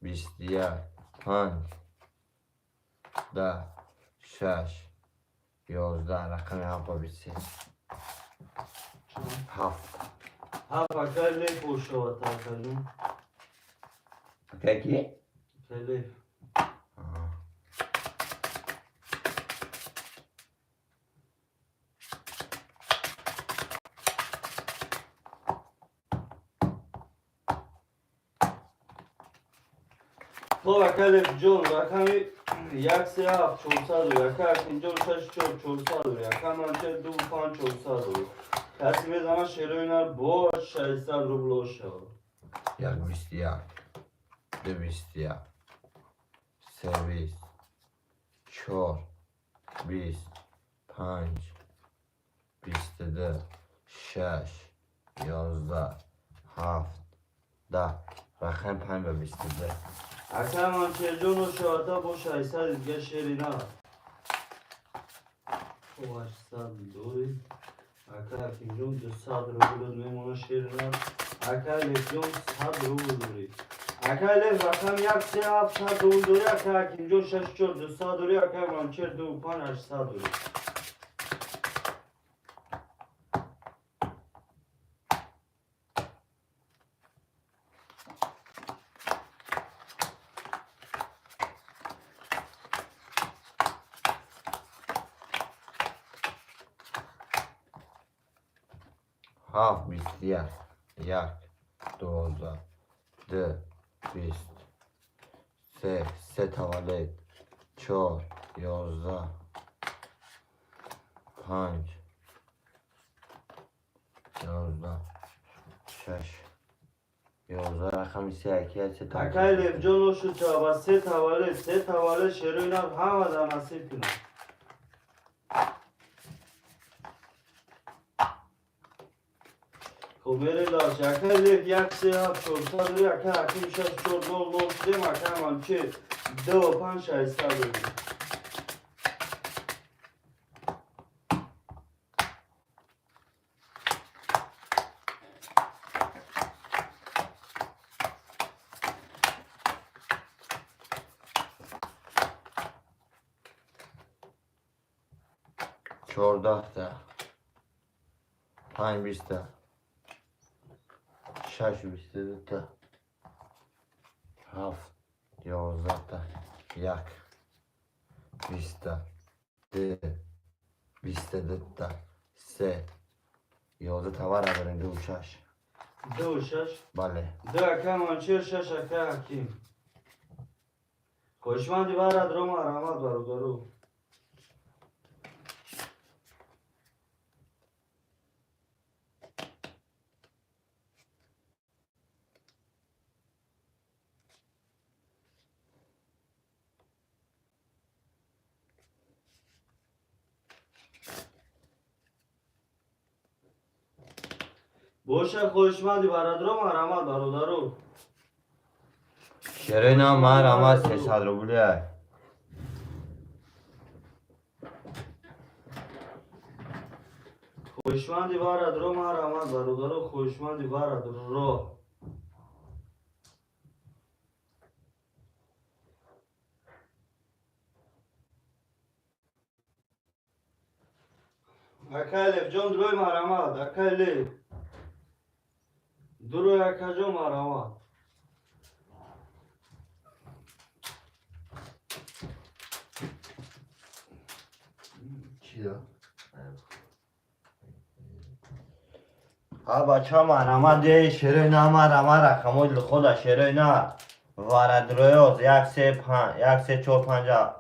21, панҷ, 10, шаш, 11, рақами ҳафт ба 23. Ҳафт. Ҳафт, акай Лев бошавад, акаҷон. Акай ки? Акай Лев. Хоб, акай Левҷон, рақами як, се, ҳафт, 400 рубл, ака Акимҷон, шаш, чор, 400 рубл, ака Манчер, ду, панҷ, 400 рубл. Касе мезанад, шерои нар бо 600 рубл шавад. Як, 21, ду, 21, се, 20, чор, 20, панҷ, 22, шаш, 11, ҳафт, 10. Рақами панҷ ба 22. Ака Манчерҷон, шавата бо 600 дига шери нар. Хоб, 800 дорем. Ака Акимҷон, 200 рубл мемона шери нар. Ака Левҷон, 100 рубл дорӣ. Ака Лев, рақам як, се, ҳафт, 100 рубл дорӣ. Ака Акимҷон, шаш, чор, 200 дорӣ. Ака Манчер, ду, панҷ, 800 дорӣ. Ҳафт, 21, як, 12, ду, 20, се, се таваллуд, чор, 11, панҷ, 11, шаш, 11. Рақами се яки се. Акай Левҷон, ошуд шава се таваллуд, се таваллуд, шерои нар ҳама дар насиб кунад. Хоб, мерем дальше. Акай Лев, як, се, ҳафт, 400 дорӣ. Акай Аким, шаш, чор, нол, нол шудем. Акай Манчер, ду, панҷ, 600 дорӣ. 14-та, панҷ, 20-та, шаш, 22-та, ҳафт, 11-та, як, 20-та, ду, 22-та, се, 11. Тавара дорем, ду, шаш. Ду, шаш. Бале. Ду, ака Манчер, шаш, ака Ҳаким. Хоҳишманди барад рома, раҳмат, бародару. Боша, хоҳишманди барадро, марҳамат, бародару. Шерина, марҳамат, 300 рубли. Хоҳишманди барадро, марҳамат, бародару, хоҳишманди барадро. Акай Левҷон, дурой, марҳамат, акай Лев. Дурой, акаҷон, марҳамат. Чӣ да? Ҳа, бача, марҳамат, е шерина, марҳамат, рақамои худа, шерина варадроёз, як, се, панҷ, як, се, чор, панҷ, ҳафт.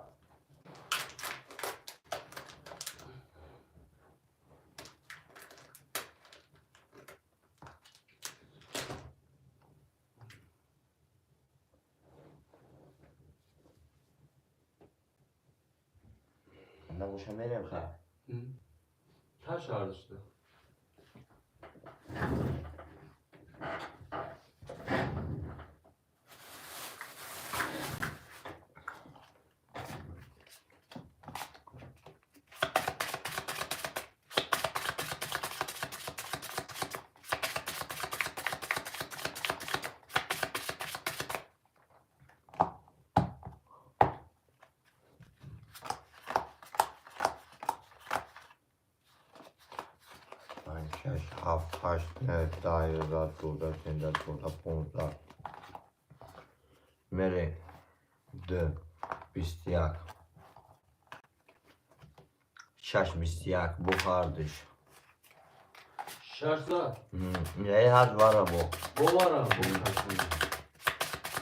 Набоша, мерем, хай. Та шаҳр шуда. Панҷ, Шаш, ҳафт, ҳашт, нӯҳ, 10, 11, 12, 13, 14, 15. Мерем. Ду, 21. Шаш, 21. Бо ҳардуш. 600. Яи ҳар вара бо. Боварам, бо.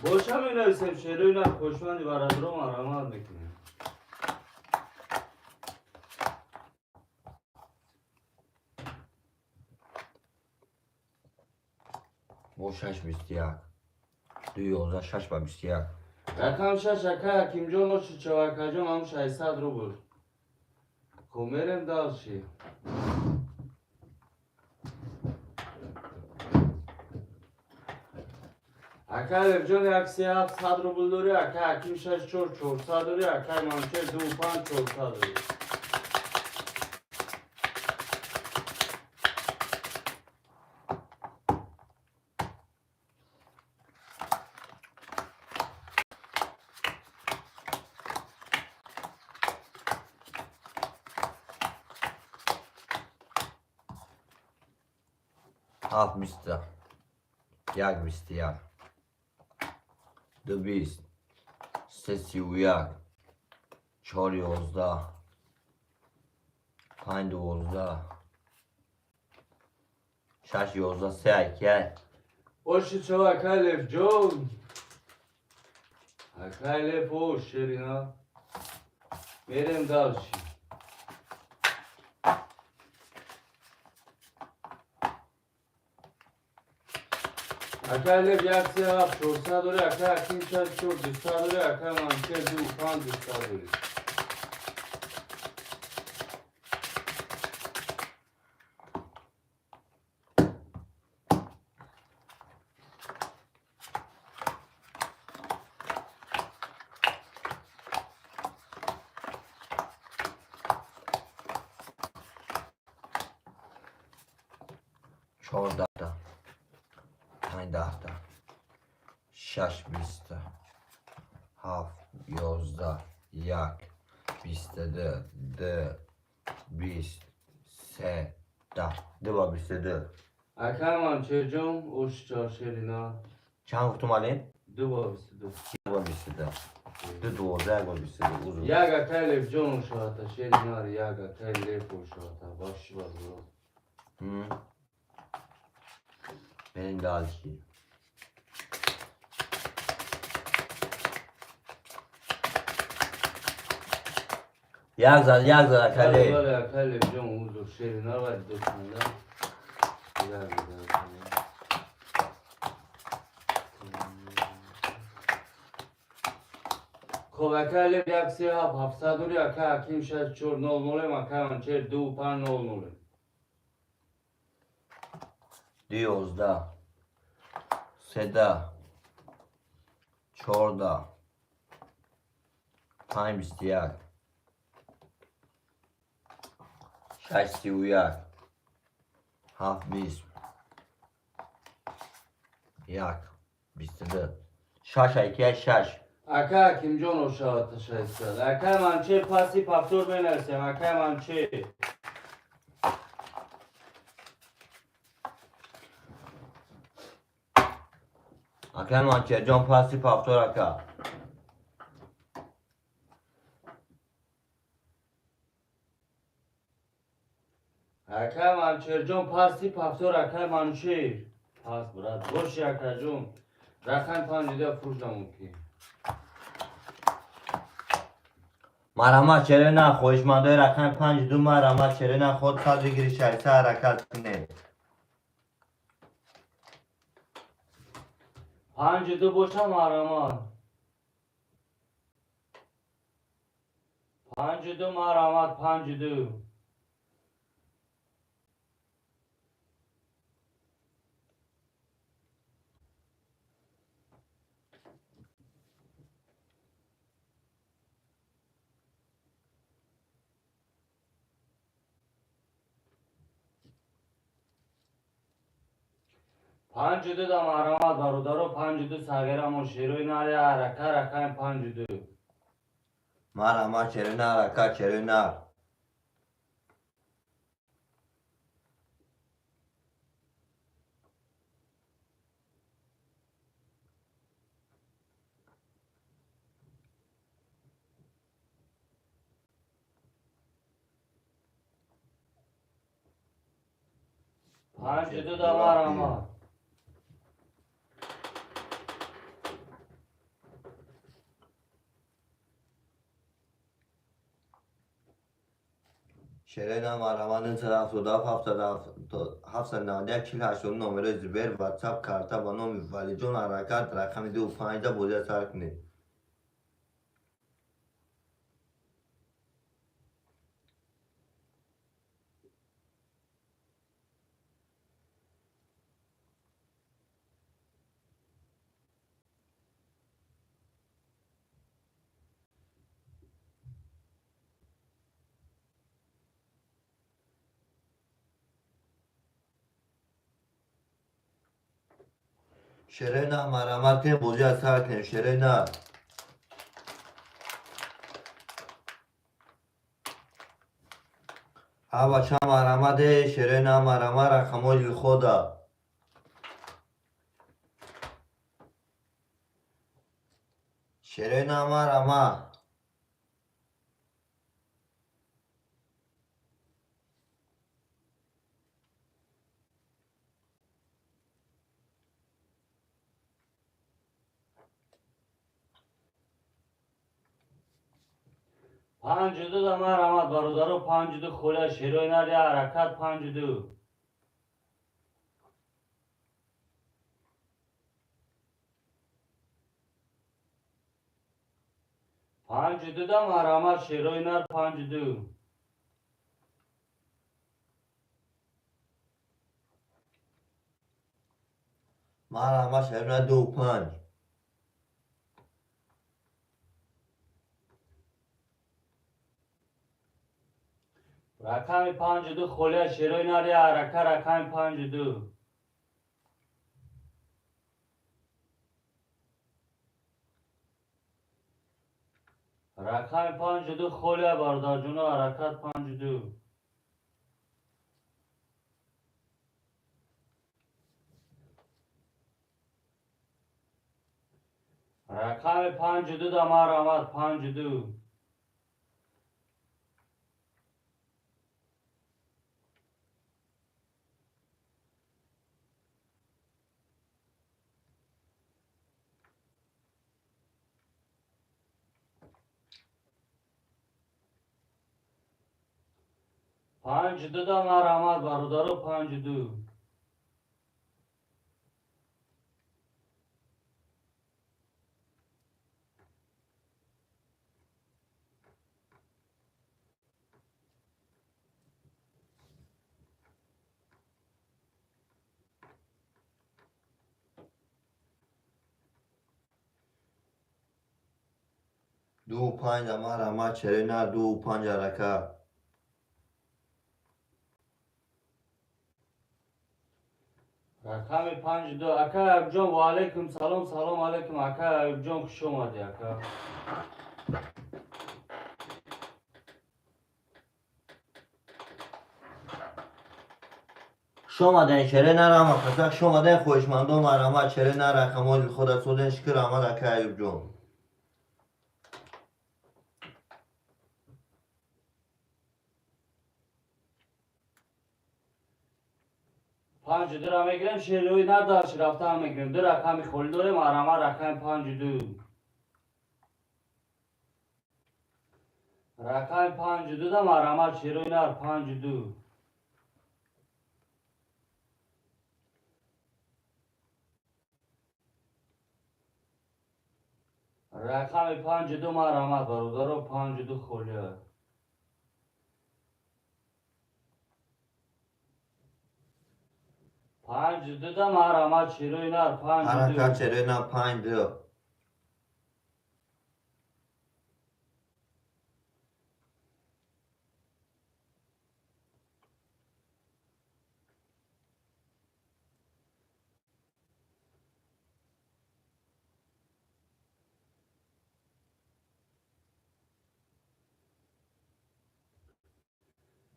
Боша, менависем шерои на хушманди барадро марамат мекунем. Бо шаш, 21. Ду, 11, шаш ба 21. Рақам шаш, ака Ҳакимҷон, оши чавакаҷон, ҳам 600 рубл. Хоб, мерем дальше. Ака Левҷон, як, се, ҳафт, 100 рубл дорӣ, ака Ҳаким, шаш, чор, 400 дорӣ, ака Манчер, ду, панҷ, 400 дорӣ. Ҳафт, биста. Як, 21. Ду, 20. Се, 31. Чор, 11. Панҷ, 12. Шаш, 11, се, акай. Оши чава, акай Левҷон. Акай Лев, о, шерина. Мерем дальше. Акай Лев, як, се, ҳафт, 400 дорӣ, акай Ҳаким, шаш, чор, 200 дорӣ, акай Манчер, ду, панҷ, 200 дорӣ. 14-та. Панҷ, 10-та. Шаш, 20-та. Ҳафт, 11. Як, 22. Ду, 20. Се, 10. Ду ба 22. Акай Манчерҷон, оши чава, шерина. Чанд гуфтум, алин? Ду ба 22. Як ба 22. Ду, 12, як ба 22. Узр. Як, акай Левҷон ошавата, шеринар, як, акай Лев ошавата. Бахши базбро. Мерем дальше. Як зад, як зад, акай Лев. Бале, акай Левҷон, узр, шеринар вай дошманда. Як зад, акай Лев. Хоб, акай Лев, як, се, ҳафт, 700 дорӣ, акай Ҳаким, шаш, чор, нол, нолем, акай Манчер, ду, панҷ, нол, нолем. Ду, 11. Седа. 14. Панҷ, 21. Шаш, 31. Ҳафт, 20. Як, 22. Шаш, акай, шаш. Ака Ҳакимҷон ошавата 600. Акай Манчер, паси повтор менависем, акай Манчер. Акай Манчерҷон, паси повтор, ака. Акай Манчерҷон, паси повтор, акай Манчер. Пас, брат. Боши, акаҷон. Рақам панҷида фурӯш намуд ки. Марҳамат, чере на, хоҳишмандои рақами панҷ ду, марҳамат, чере на, худ сад бигири, 600, ҳаракат кунед. Панҷ ду боша, марҳамат. Панҷ ду, марҳамат, панҷ ду. Панҷу ду да марҳамат, бародаро, панҷу ду, сағирамо, шерои нари ҳарака, рақами панҷу ду. Марҳамат, черои нар, ака, черои нар. 5-2 да марҳамат. Шерена марҳамат 977 791 40 номерои Сбер, Ватсап, карта ба номи Валиҷон ҳаракат, рақами 25 да бозия сар кунед. Шерена марҳамат кунед, бозия сар кунед. Шерена. Ҳа бача марҳамат, э Шерена марҳамат, рақамҳои дилхода. Шерена марҳамат. 5-2 да марҳамат, бародаро, 5-2 холя шерои нари ҳаракат 5-2. 5-2 да марҳамат, шерои нар 5-2. Марҳамат, шерои нар 2-5. Рақами 5-2 холия шерои нари ҳарака, рақами 5-2. Рақами 5-2 холия бародарҷоно, ҳаракат 5-2. Рақами 5-2 да марҳамат, 5-2. 5-2 да марҳамат, бародаро, 5-2. 2-5 да марҳамат, Шерена 2-5 ҳаракат. Рақами 5-2. Ака Аюбҷон, ва алайкум салом, салом алайкум, ака Аюбҷон, хуш омадӣ, ака. Хуш омаден, Шерена рама қаса, хуш омаден, хоҳишмандон марҳамат, Шерена рақамҳои дилхода созен, шукр раҳмат, ака Аюбҷон. 5-2 мегирем, шерои надаш рафта мегирем. Ду рақами холӣ дорем, марҳамат, рақами 5-2. Рақами 5-2 да марҳамат, шерои нар 5-2. Рақами 5-2 марҳамат, бародаро, 5-2 холия. 5-2 да марҳамат, шерои нар 5-2. Ҳаракат, шерои нар 5-2.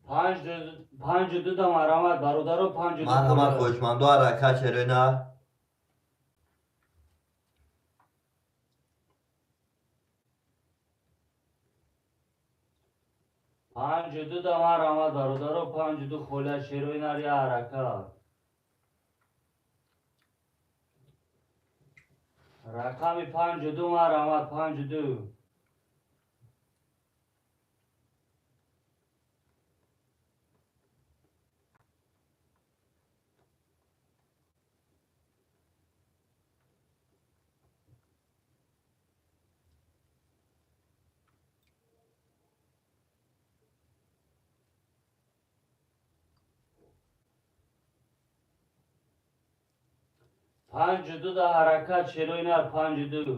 5-2 да марҳамат, бародаро, 5-2. Марҳамат, хоҳишмандо, ҳаракат, шерои нар. 5-2 да марҳамат, бародаро, 5-2 холия шерои нари ҳаракат. Рақами 5-2 марҳамат, 5-2. 5-2 да ҳаракат, шерои нар, 5-2.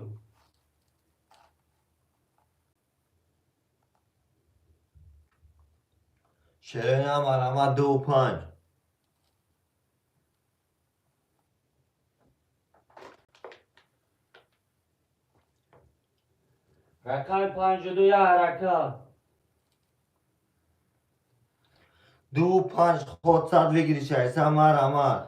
Шерои нар марҳамат, 2-5. Рақами 5-2 я ҳаракат. 2-5 ход сад выигрыш айса марҳамат.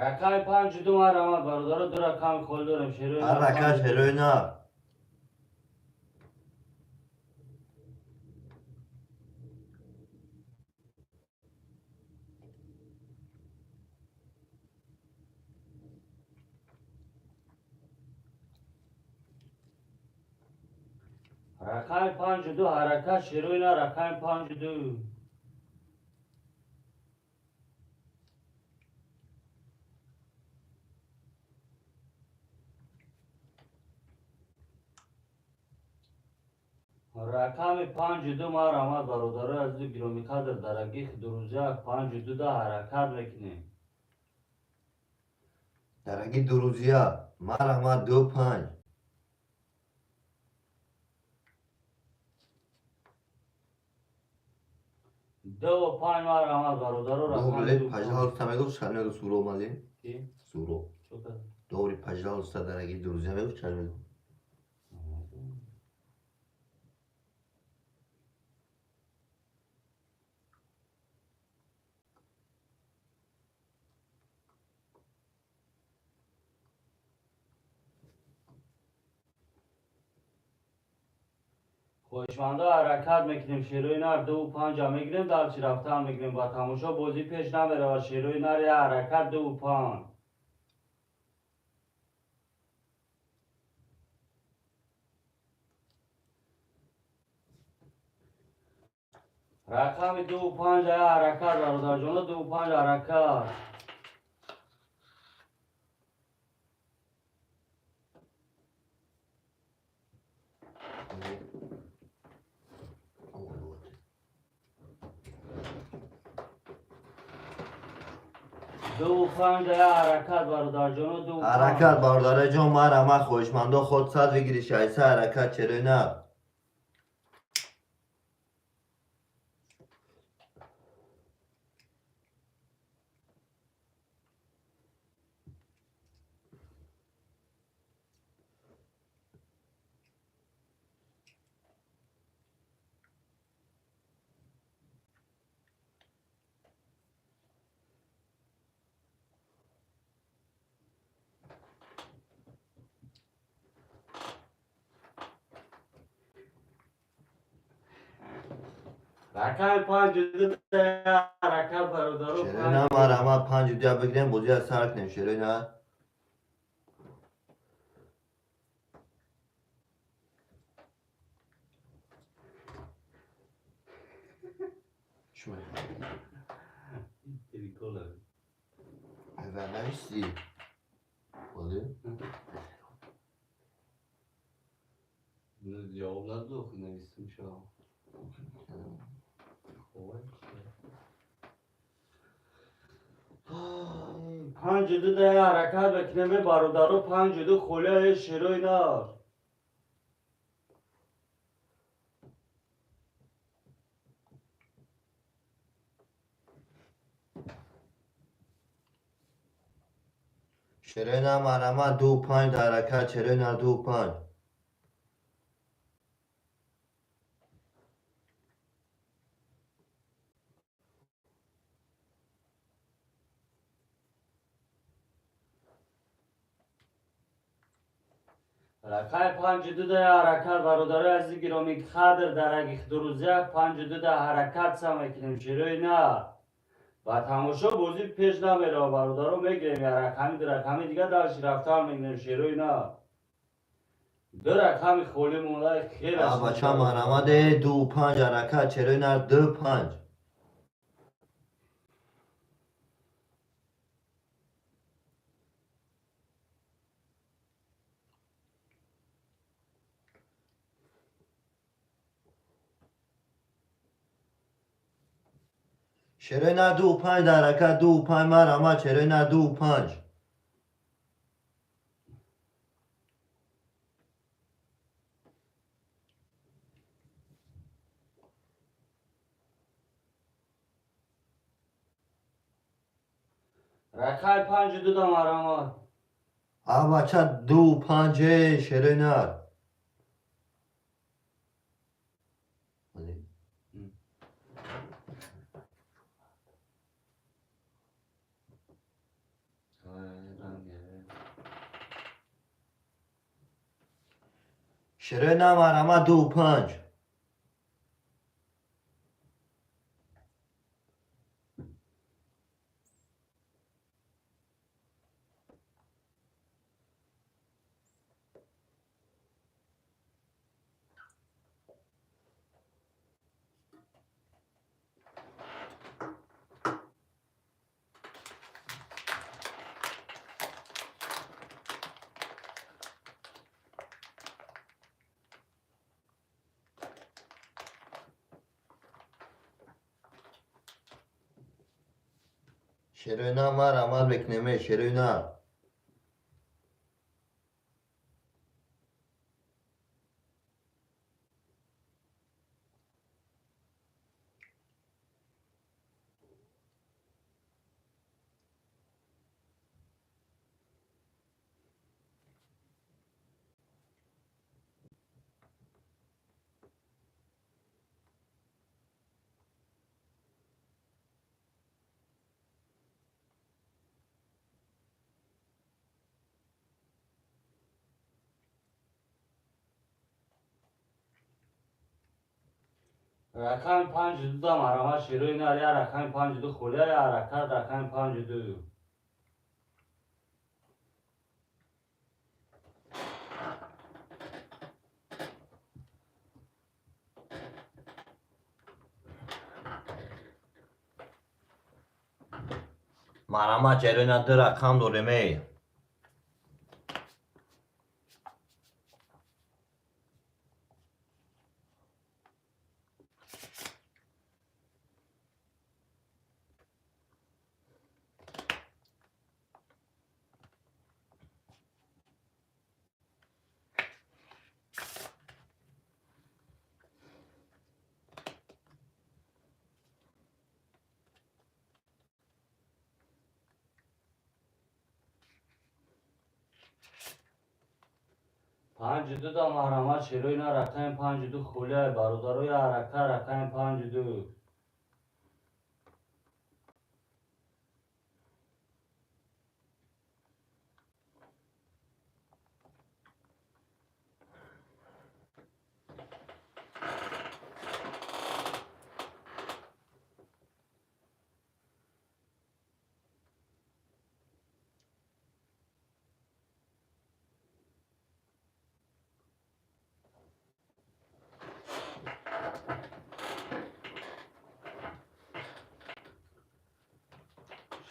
Рақами 5-2 марҳамат, бародаро, ду рақами холӣ дорем. Шерои нар. Ҳаракат, шерои нар. Рақами 5-2 ҳаракат, шерои нар, рақами 5-2. Рақами 5-2 марҳамат, бародарои азизу гиромиқадр, дарагих дурӯза 5-2 да ҳаракат мекунем. Дараги дурӯзия марҳамат, 2-5. 2-5 марҳамат, бародаро, рақами 2-5. Пожалуйста, мегуфт чанд мегуфт Суро мали? Суро. Добри, пожалуйста, дараги дурӯзия мегуфт чанд мегуфт? Хоҳишмандо ҳаракат мекунем, шерои нар 2-5 мегирем, дар чӣ рафтан мегирем, ба тамошо бозӣ пеш намеравад. Шерои нар я ҳаракат, 2-5. Рақами 2-5 я ҳаракат, бародарҷоно, 2-5 ҳаракат. 2-5 ҳаракат, бародарҷоно, 2-5. Ҳаракат, бародарҷон, марҳамат, хоҳишмандо ход сад выигрыш айса ҳаракат, шерои нар. Рақами 5-2 ҳаракат, бародаро. Шерои нар марҳамат, 5-2 бигирем, бозиро сар кунем, шерои нар. Нависти. Бози? Ҷавоб надод, навистим шо. 5-2 да ҳаракат мекунем, бародаро, 5-2 холияи шерои нар. Шерои нар марҳамат, 2-5 ҳаракат, шерои нар, 2-5. Рақами 5-2 да ҳаракат, бародарои азизи гиромӣ, қадр дараги дурӯзяк 5-2 да ҳаракат са мекунем. Шерои на. Ба тамошо бозӣ пеш намерава, бародаро, мегирем я рақами ду рақами дига дарши рафтан мегирем. Шерои на. Ду рақами холӣ монда хеле. Бача марҳамат, 2-5 ҳаракат, шерои нар 2-5. Шерои нар 2-5 ҳаракат, 2-5 марҳамат, шерои нар 2-5. Рақами 5-2 да марҳамат. А бача 2-5 шерои нар. Шерои нар марҳамат 2-5. Шерои нар марҳамат мекунем, шерои нар. Рақами 5-2 да марҳамат, шерои нар, я рақами 5-2 холия, я ҳаракат рақами 5-2. Марҳамат, шерои нар 2 рақам дорем, эй. 5-2 да марҳамат, шерои нар рақами 5-2 холия, бародарои ҳаракат рақами 5-2.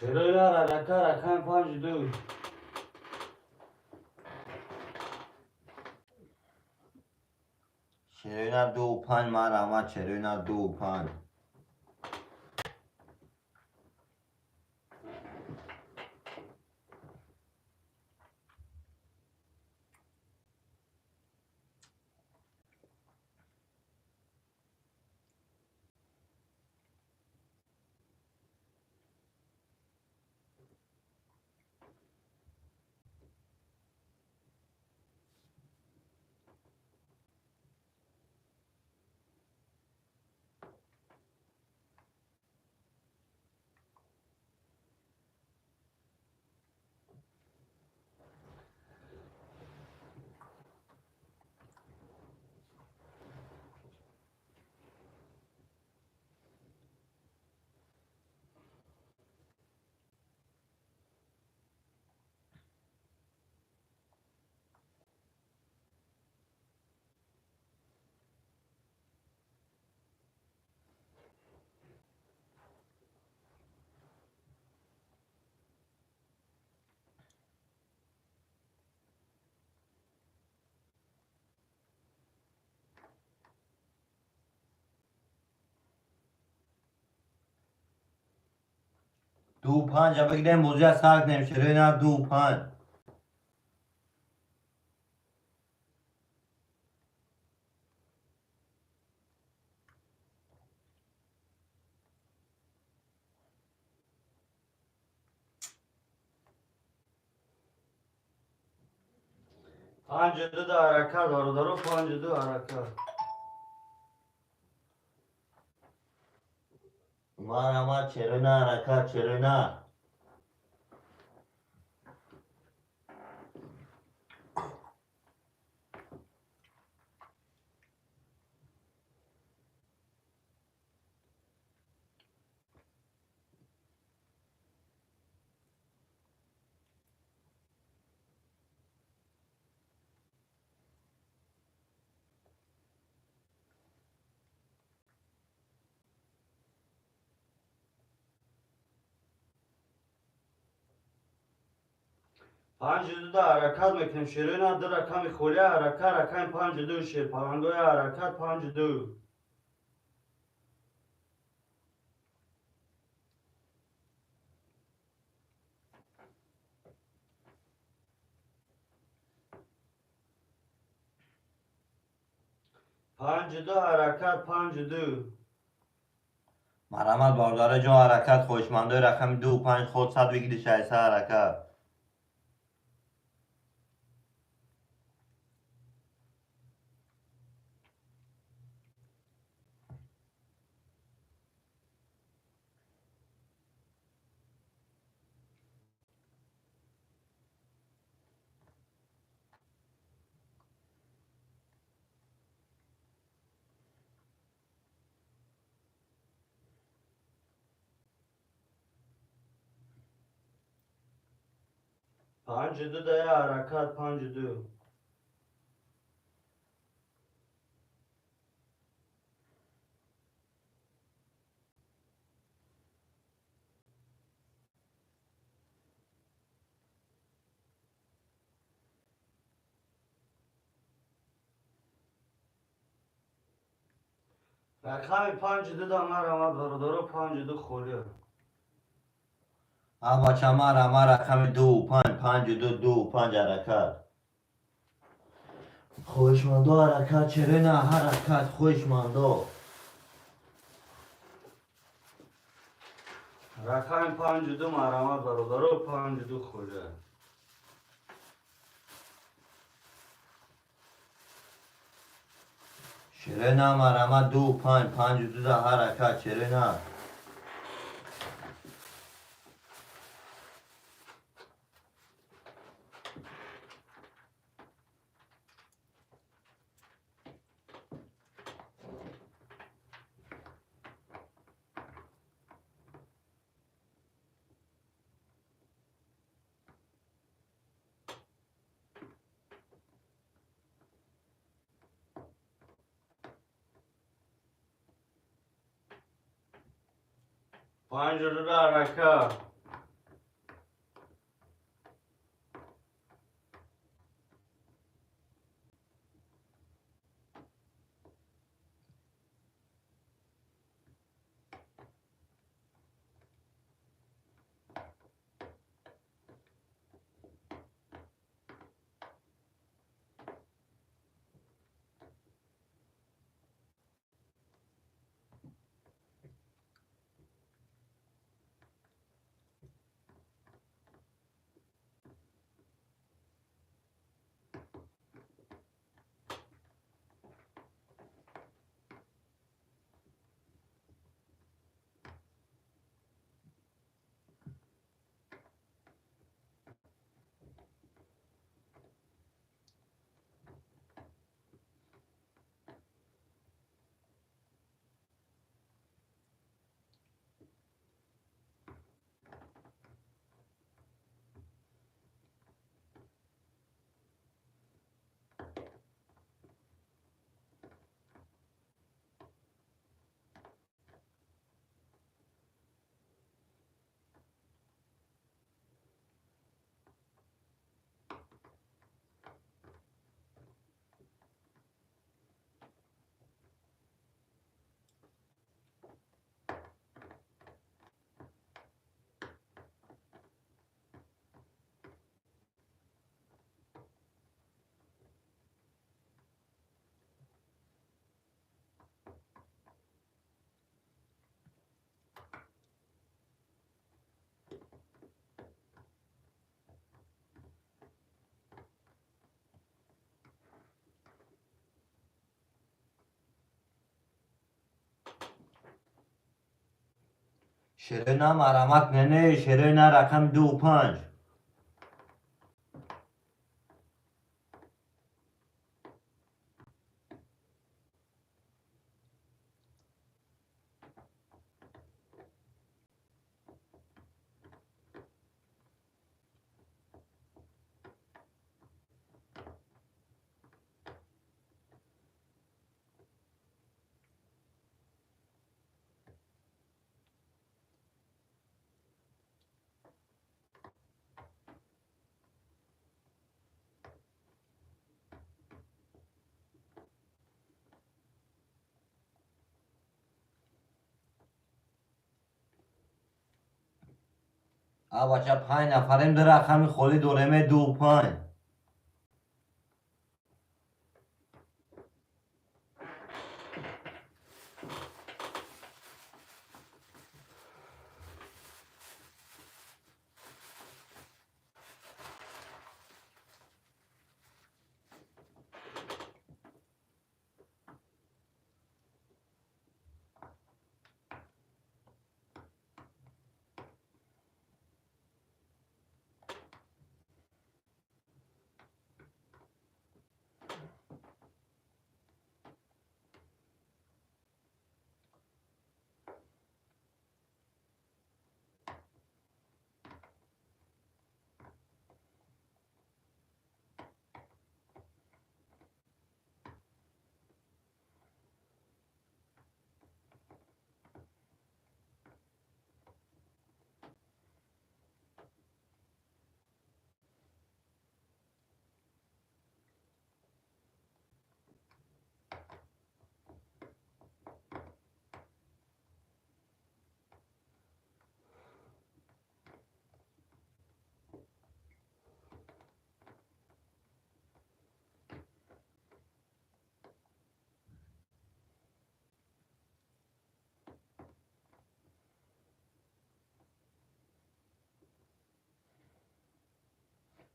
Шерои нар ҳаракат рақами 5-2. Шерои нар 2-5 марҳамат, шерои нар 2-5. 2-5 бигирем, бозия сар кунем. Шерои на 2-5. 5-2 ҳаракат, бародаро, 5-2 ҳаракат. Марҳамат, шерои на ҳаракат, шерои на. 5-2 ҳаракат мекунем. Шерои на ду рақами холия ҳаракат, рақами 5-2 шерпалангои ҳаракат 5-2. 5-2 ҳаракат, 5-2. Марҳамат, бародаро ҷон, ҳаракат. Хоҳишмандои рақами 2-5 худ 100 бигири 600 ҳаракат. 5-2 дая ҳаракат, 5-2. Рақами 5-2 да марҳамат, бародаро, 5-2 холия. А бача, марҳамат, рақами 2-5, 5-2, 2-5 ҳаракат. Хоҳишмандо ҳаракат, шерои на ҳаракат, хоҳишмандо. Рақами 5-2 марҳамат, бародаро, 5-2 холия. Шерои на марҳамат, 2-5, 5-2 да ҳаракат, шерои на. 5-2 ҳаракат. Шерои на марамат не, шерои на рақами 2 5. А бача, панҷ нафарем, ду рақами холӣ дореме, 2 5.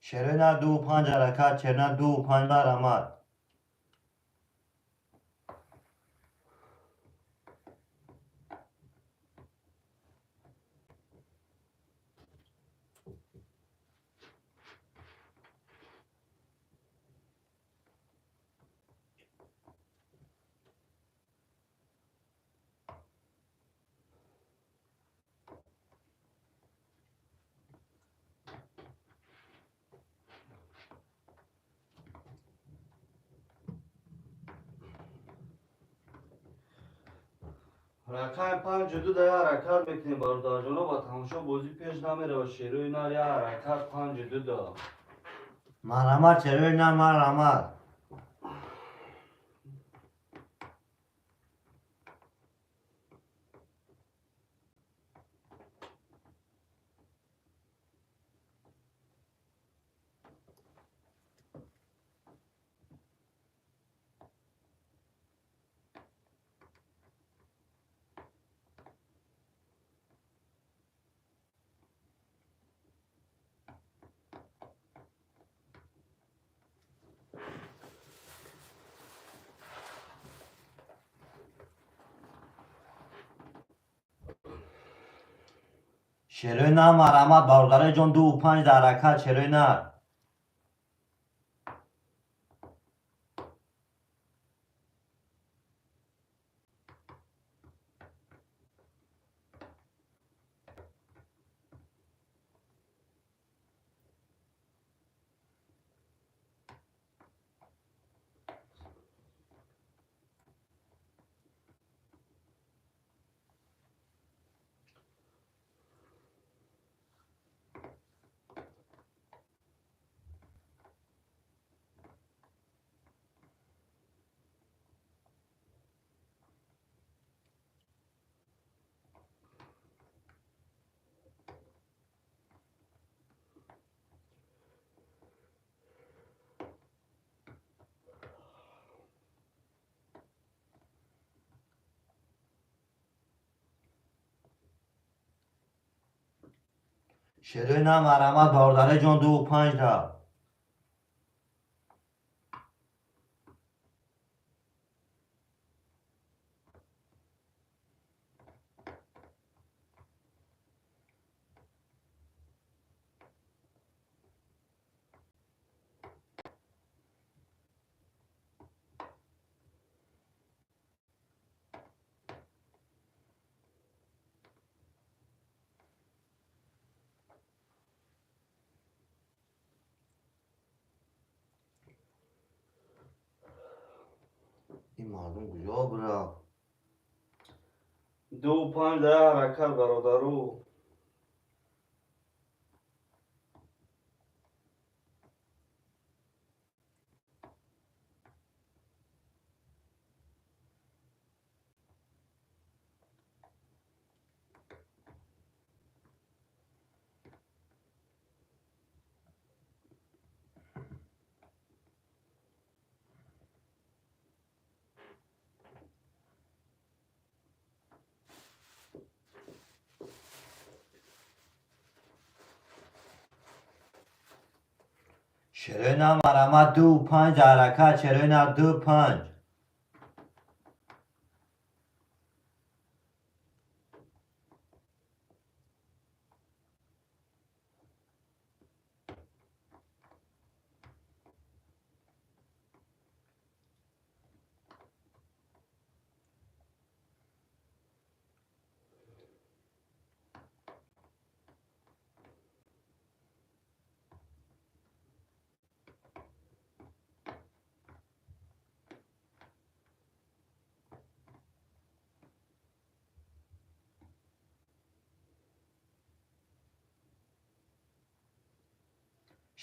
Шерои на 2 5 ҳаракат, шерои на 2 5, марамат. Рақами 5 2 да я ҳаракат мекунем, бародарҷоно, ба тамошо. Бозӣ пеш намерава. Шерои нар, я ҳаракат, 5 2 да. Марҳамат, шерои нар, марҳамат. Шерои нар, марҳамат, бародарои ҷон, 2 5 дар ҳаракат, шерои нар. Шерои нар, марҳамат, бародарои ҷон, 2 5 да. Ин мардум куҷо бирафт? 2-5 да ҳаракат, бародару. Шерена марама 2-5 ҳаракат, шерена 2-5.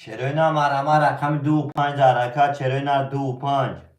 Шерена марама рақами 2-5 ҳаракат, шерена 2-5.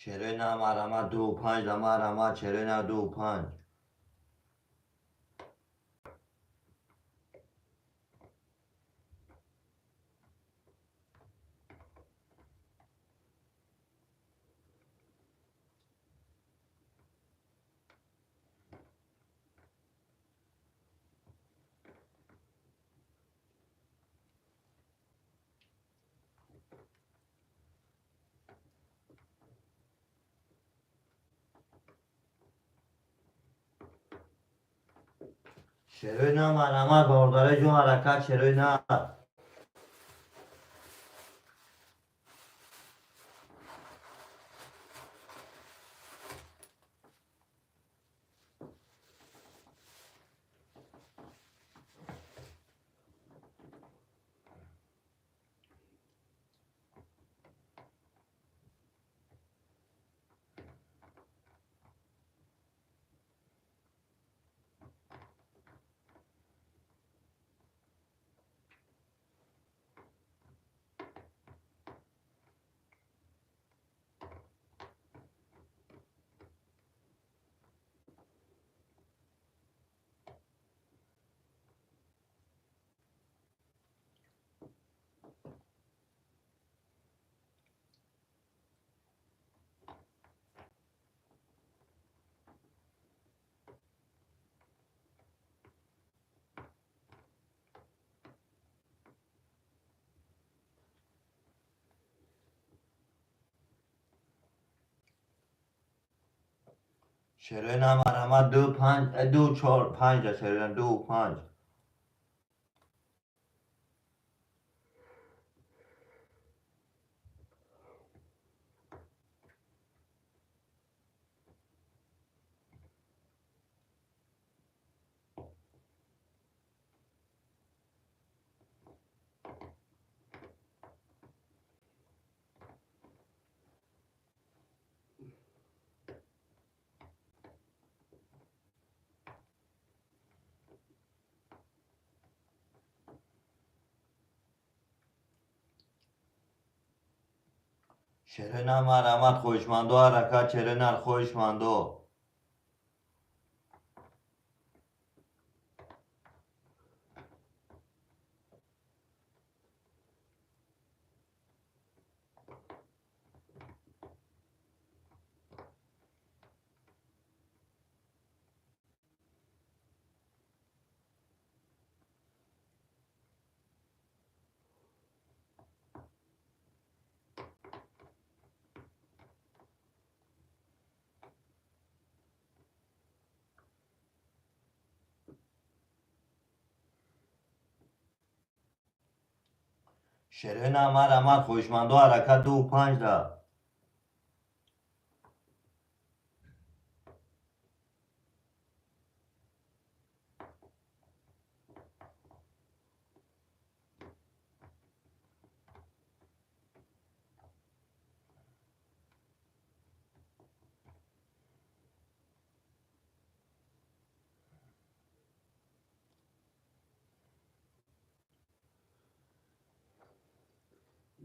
Шерена марама 2-5 марама, шерена 2-5. Шерена марама бародари ҷон ҳаракат, шерена. Шерена марама 2-5 2-4-5 шерена 2-5. Шерена марамат хоҳишмандо ҳаракат, шерена хоҳишмандо. Шерои на марҳамат, хоҳишмандо ҳаракат 2-5 да.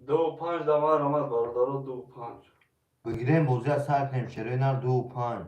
2-5 да марҳамат бародаро, 2-5. Бигирем бозия сар кунем, шерои нар 2-5.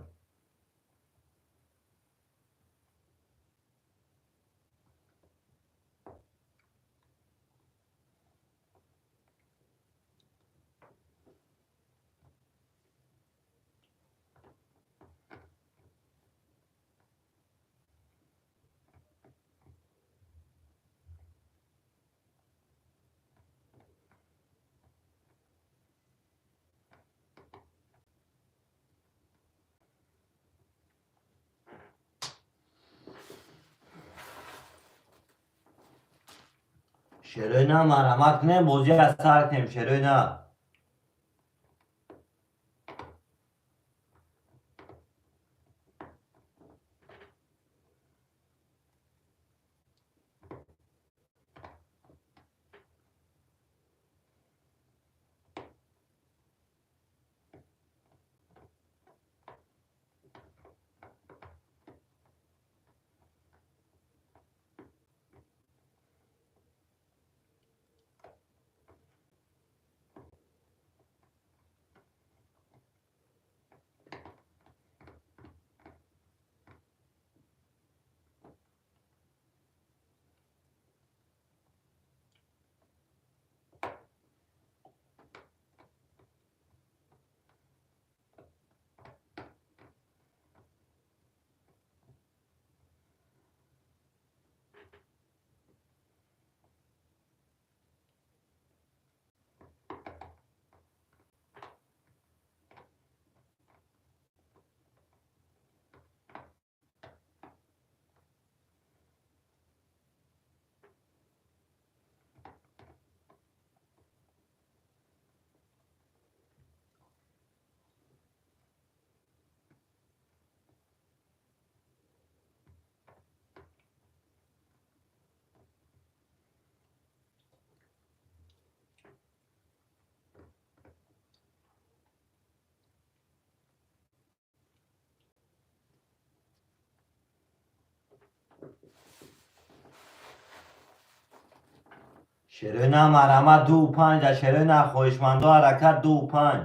Шерои на марҳамат кунем, бозия сар кунем, шерои на. Шерои на марҳамат 2-5 да, шерои на хоҳишмандо ҳаракат 2-5.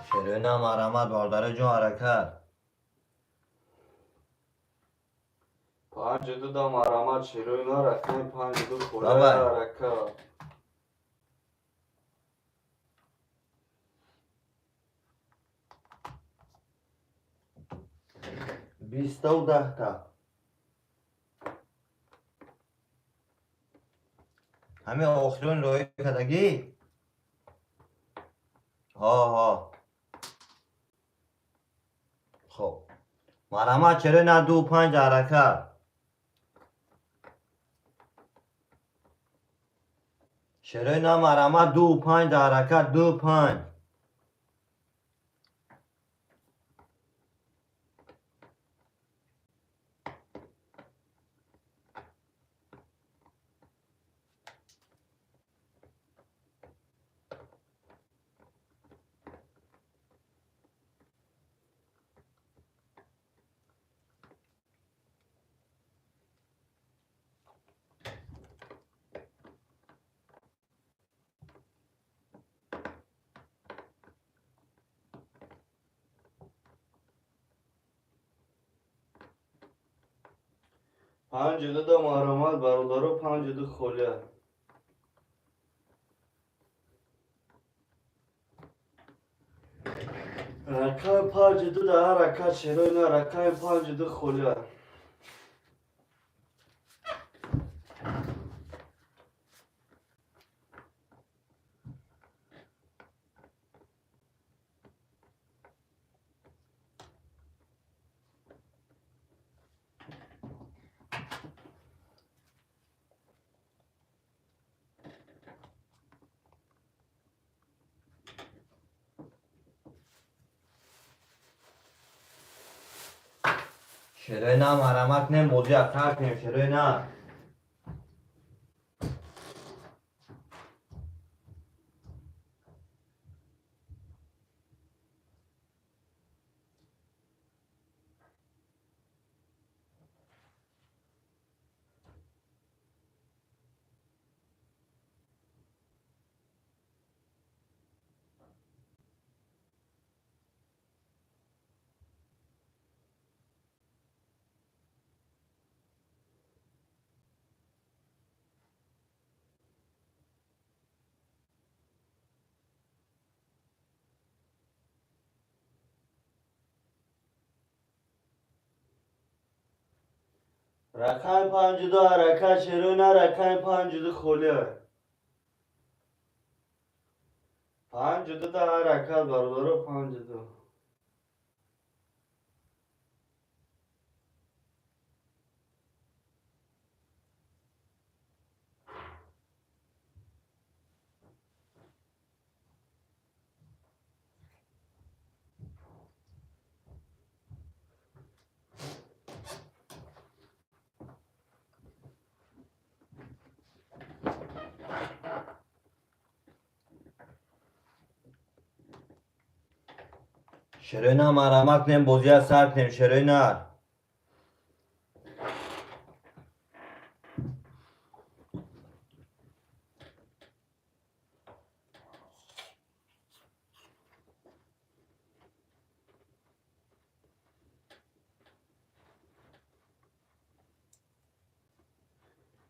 Шерои на марҳамат бародари ҷон ҳаракат. 5-2 да марҳамат, шерои на рақами 5-2 холия Давай. ҳаракат. 20-та 10-та. Ҳамин охирон роҳи кардагӣ? Ҳо, ҳо. Хоб. Марҳамат шерои на 2-5 ҳаракат. Шерои на марҳамат 2-5 ҳаракат 2-5. 5-2 да марҳамат бародаро, 5-2 холия. Рақами 52 да ҳаракат, шерои на, рақами 52 холия. Шерои на, марҳамат кунем, бозиа сар кунем, шерои на. Рақами 52 ҳаракат, шерои на, рақами 52 холия. 52 да ҳаракат, бародаро, 52. Шерои на, марҳамат кунем, бозиа сар кунем, шерои на.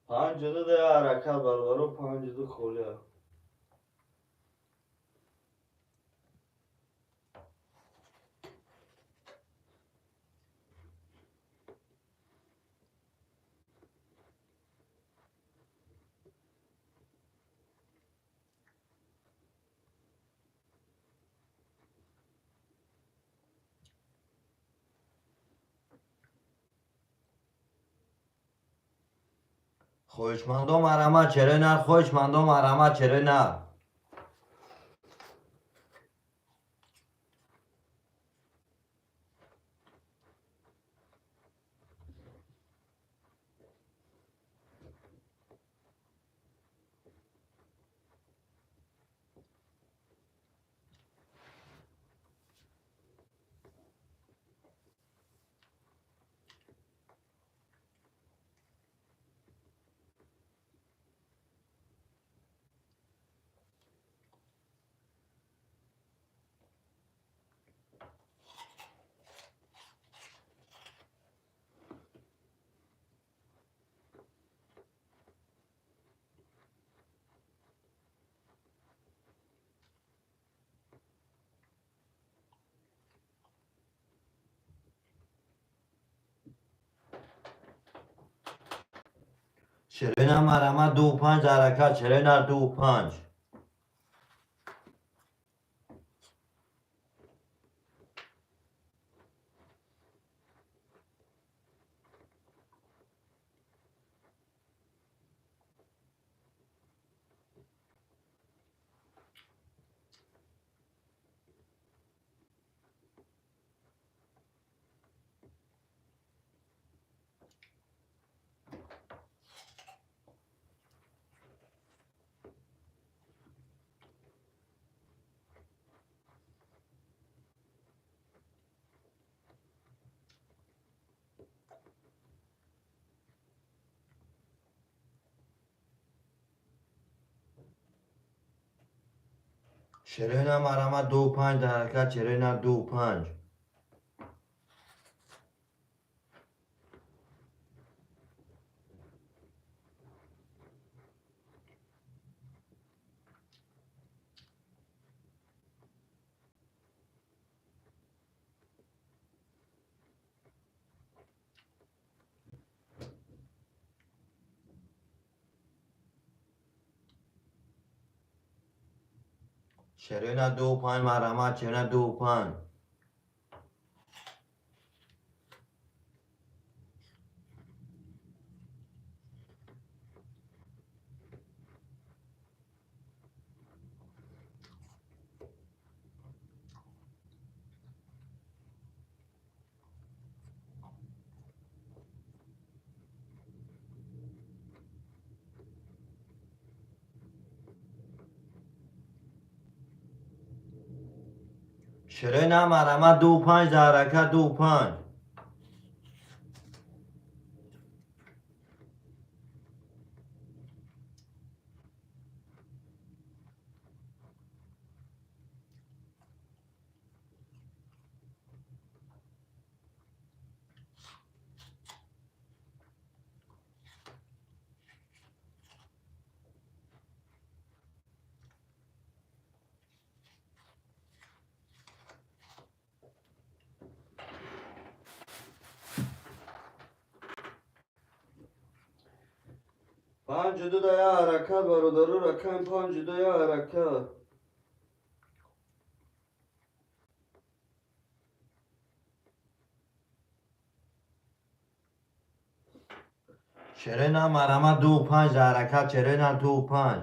52 да ҳаракат, бародаро, 52 холия. Хоҳишмандо, марҳамат, шерои нар, хоҳишмандо, марҳамат, шерои нар. Шерои на, марҳамат, 25 ҳаракат, шерои нар, 25. Шерои на, марҳамат, 25 ҳаракат, шерои нар, 25. Шерина 2-5 марҳамат, шерина 2-5. Шерина марҳамат 2-5 дар ҳаракат 2-5. Панҷу ду да я ҳаракат, бародаро, рақами 5-2 я ҳаракат. Шерина марҳамат 2-5 дар ҳаракат, шерина 2-5.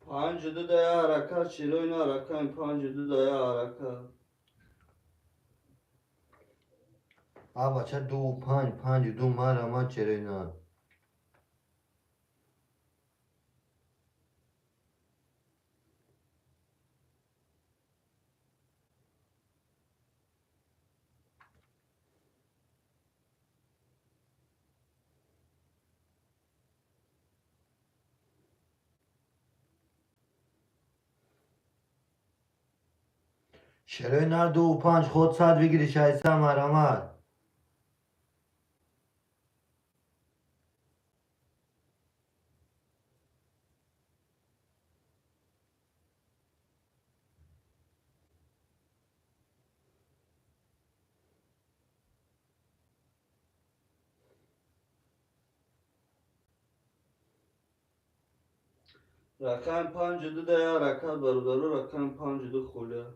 5-2 да я ҳаракат, широина рақами 5-2 да я ҳаракат. А бача 2-5, 5-2 марҳамат, шерина. Шерина 2-5 худ 100 бигири 600 марҳамат. Рақами 5-2 да я ҳаракат, бародаро, рақами 5-2 холия.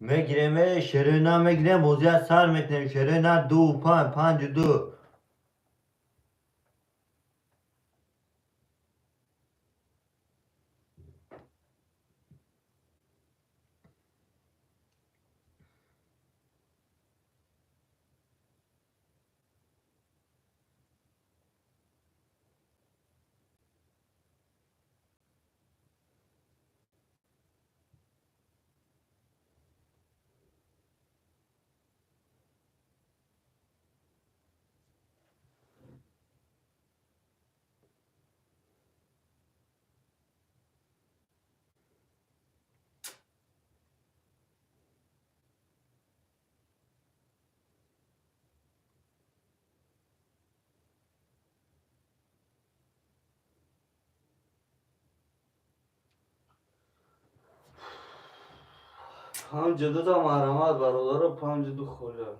Мегирем, шерина мегирем, бозия сар мекунем, шерина 2-5, 5-2. 5-2 да марҳамат, бародаро, 5-2 холия.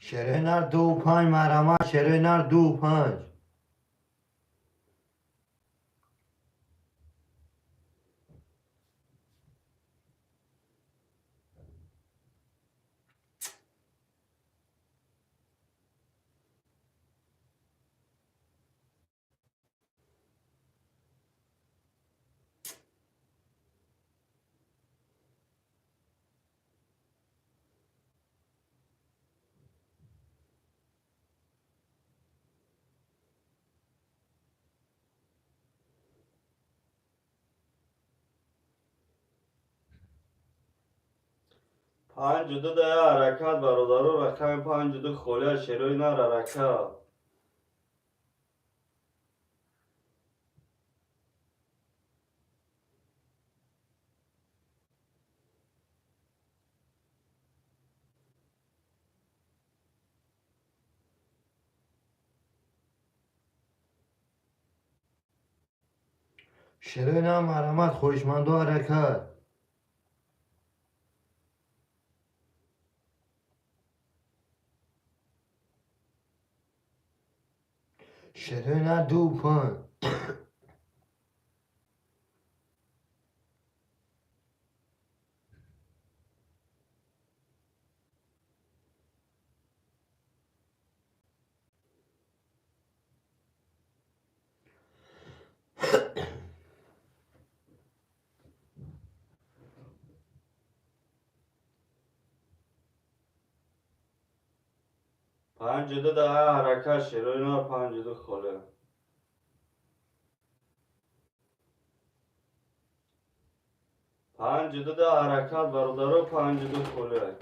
Шерина 2-5 марҳамат, шерина 2-5. Панҷу ду да ҳаракат, бародаро, рақами 52 холия, шерои нар, ҳаракат. Шерои на, марҳамат, хоҳишмандо, ҳаракат. Шерои на, 2-5. 52 да ҳаракат, шерои нар, 52 холия. 52 да ҳаракат, бародаро, 52 холия.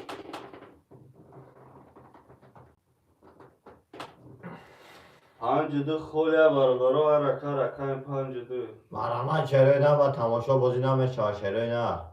52 холия, бародаро, ҳаракат, рақами 52. Марҳамат, шерои на, ба тамошо бозӣ намешавад, шерои на.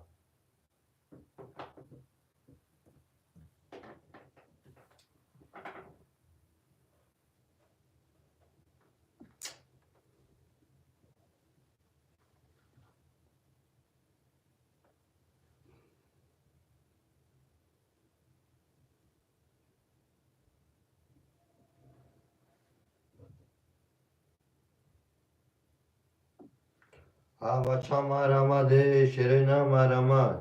А бача, марҳамат, э, шерои на, марҳамат.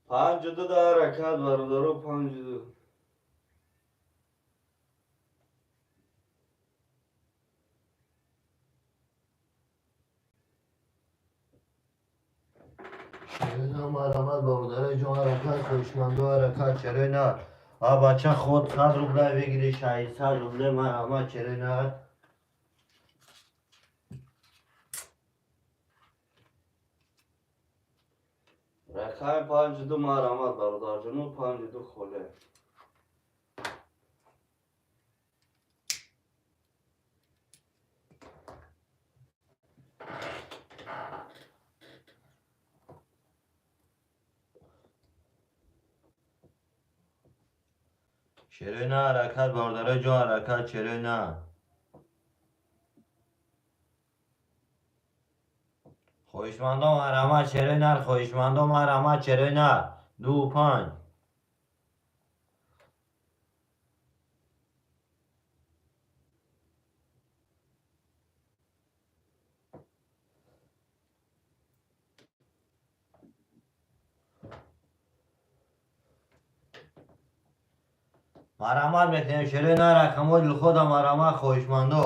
52 да ҳаракат, бародаро, 52. Шерои на, марҳамат, бародарои ҷон, ҳаракат, хоҳишмандо, ҳаракат, шерои на. А бача, худ 100 рубля выигри, 600 рубля, марҳамат, шерои на. Рақами 52, марҳамат, бародарҷоно, 52 холия. Шерои на, ҳаракат, бародарои ҷон, ҳаракат, шерои на. Хоҳишмандо, марҳамат, шерои нар, хоҳишмандо, марҳамат, шерои нар, 2-5. Марҳамат мекунем, шерои нар, рақамҳои дилхода, марҳамат, хоҳишмандо.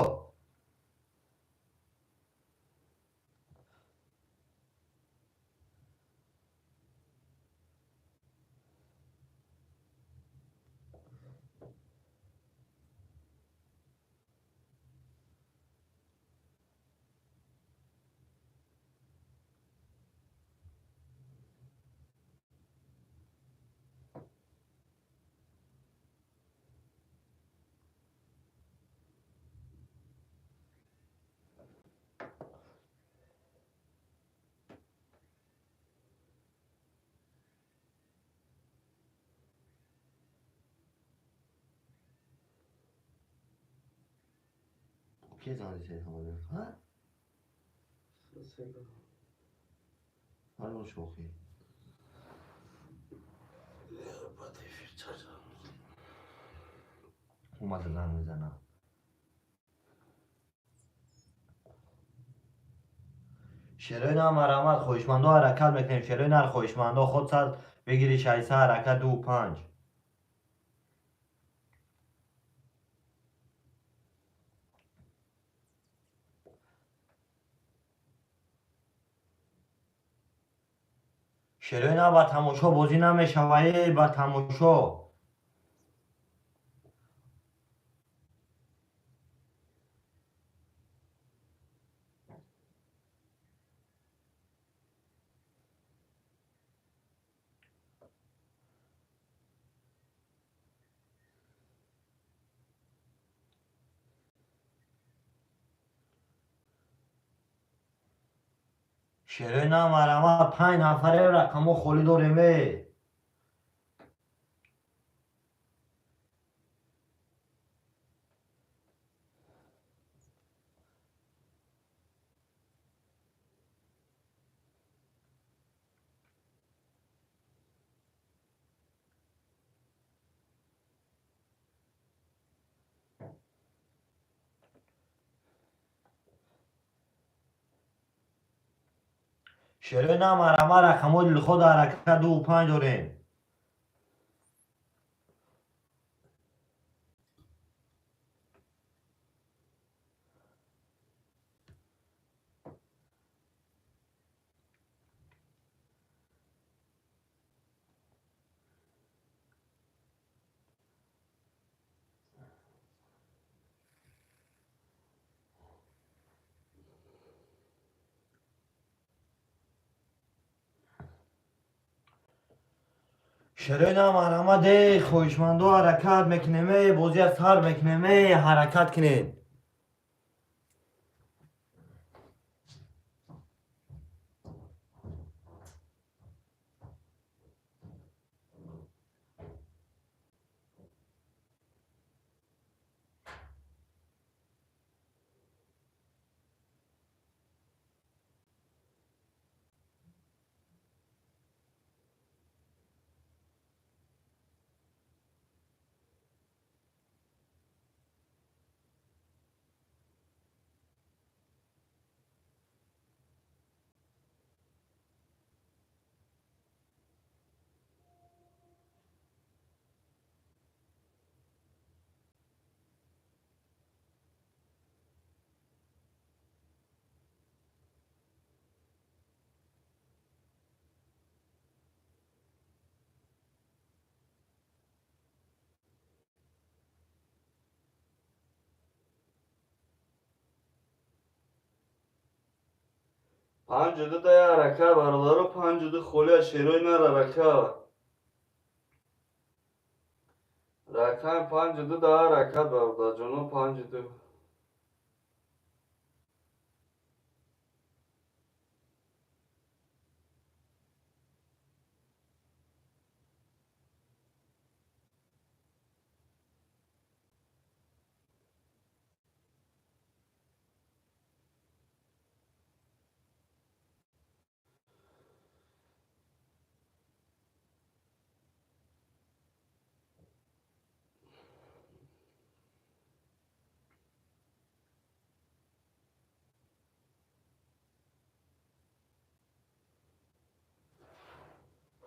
Ки занг ҳа? Ҳар шӯхӣ. Баъд эфир чаҷа. Омада занг мезанам. Шерои на, марҳамат, хоҳишмандо, ҳаракат мекунем, шерои нар, хоҳишмандо, худ 100 бигири, 600, ҳаракат, 2-5. Шерои на, ба тамошо бозӣ намешава, э, ба тамошо. Шерои намарама, панҷ нафаре, рақамҳо холӣ дорем е. Шерои намарама, рақамҳои дилхоҳ ҳаракат, дуву панҷ дорем. Шерои намарама де, хоҳишмандо, ҳаракат мекунем е, бозия сар мекунем е, ҳаракат кунед. Панҷу ду да ҳаракат, бародаро, панҷу ду холия, шерои нар ҳаракат. Рақами панҷу ду да ҳаракат, бародарҷоно, панҷу ду.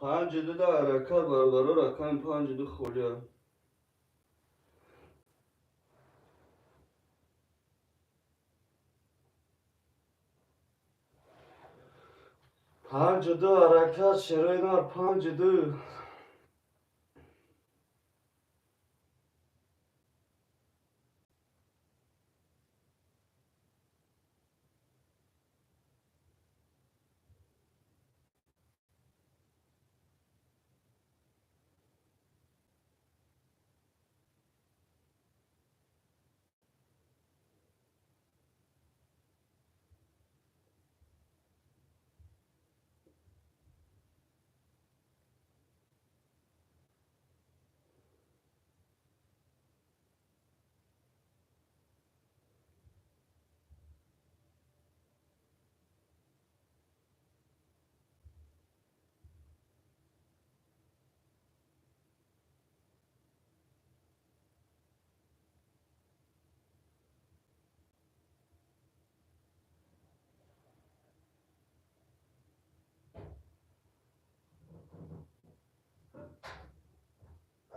Панҷу ду да ҳаракат, бародаро, рақами панҷу ду холия. Панҷу ду ҳаракат, шерои нар, панҷу ду.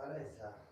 Алайса.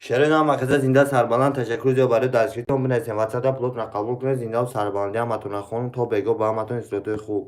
Шерои ҳама зинда, сарбаланд. Ташаккур зиёд барои дастгиритон. Бинависем, ватсапда пулотонро қабул кунед. Зиндаву сарбаландӣ ҳаматонро хонум. То бего ба ҳаматон истироҳатҳои хуб.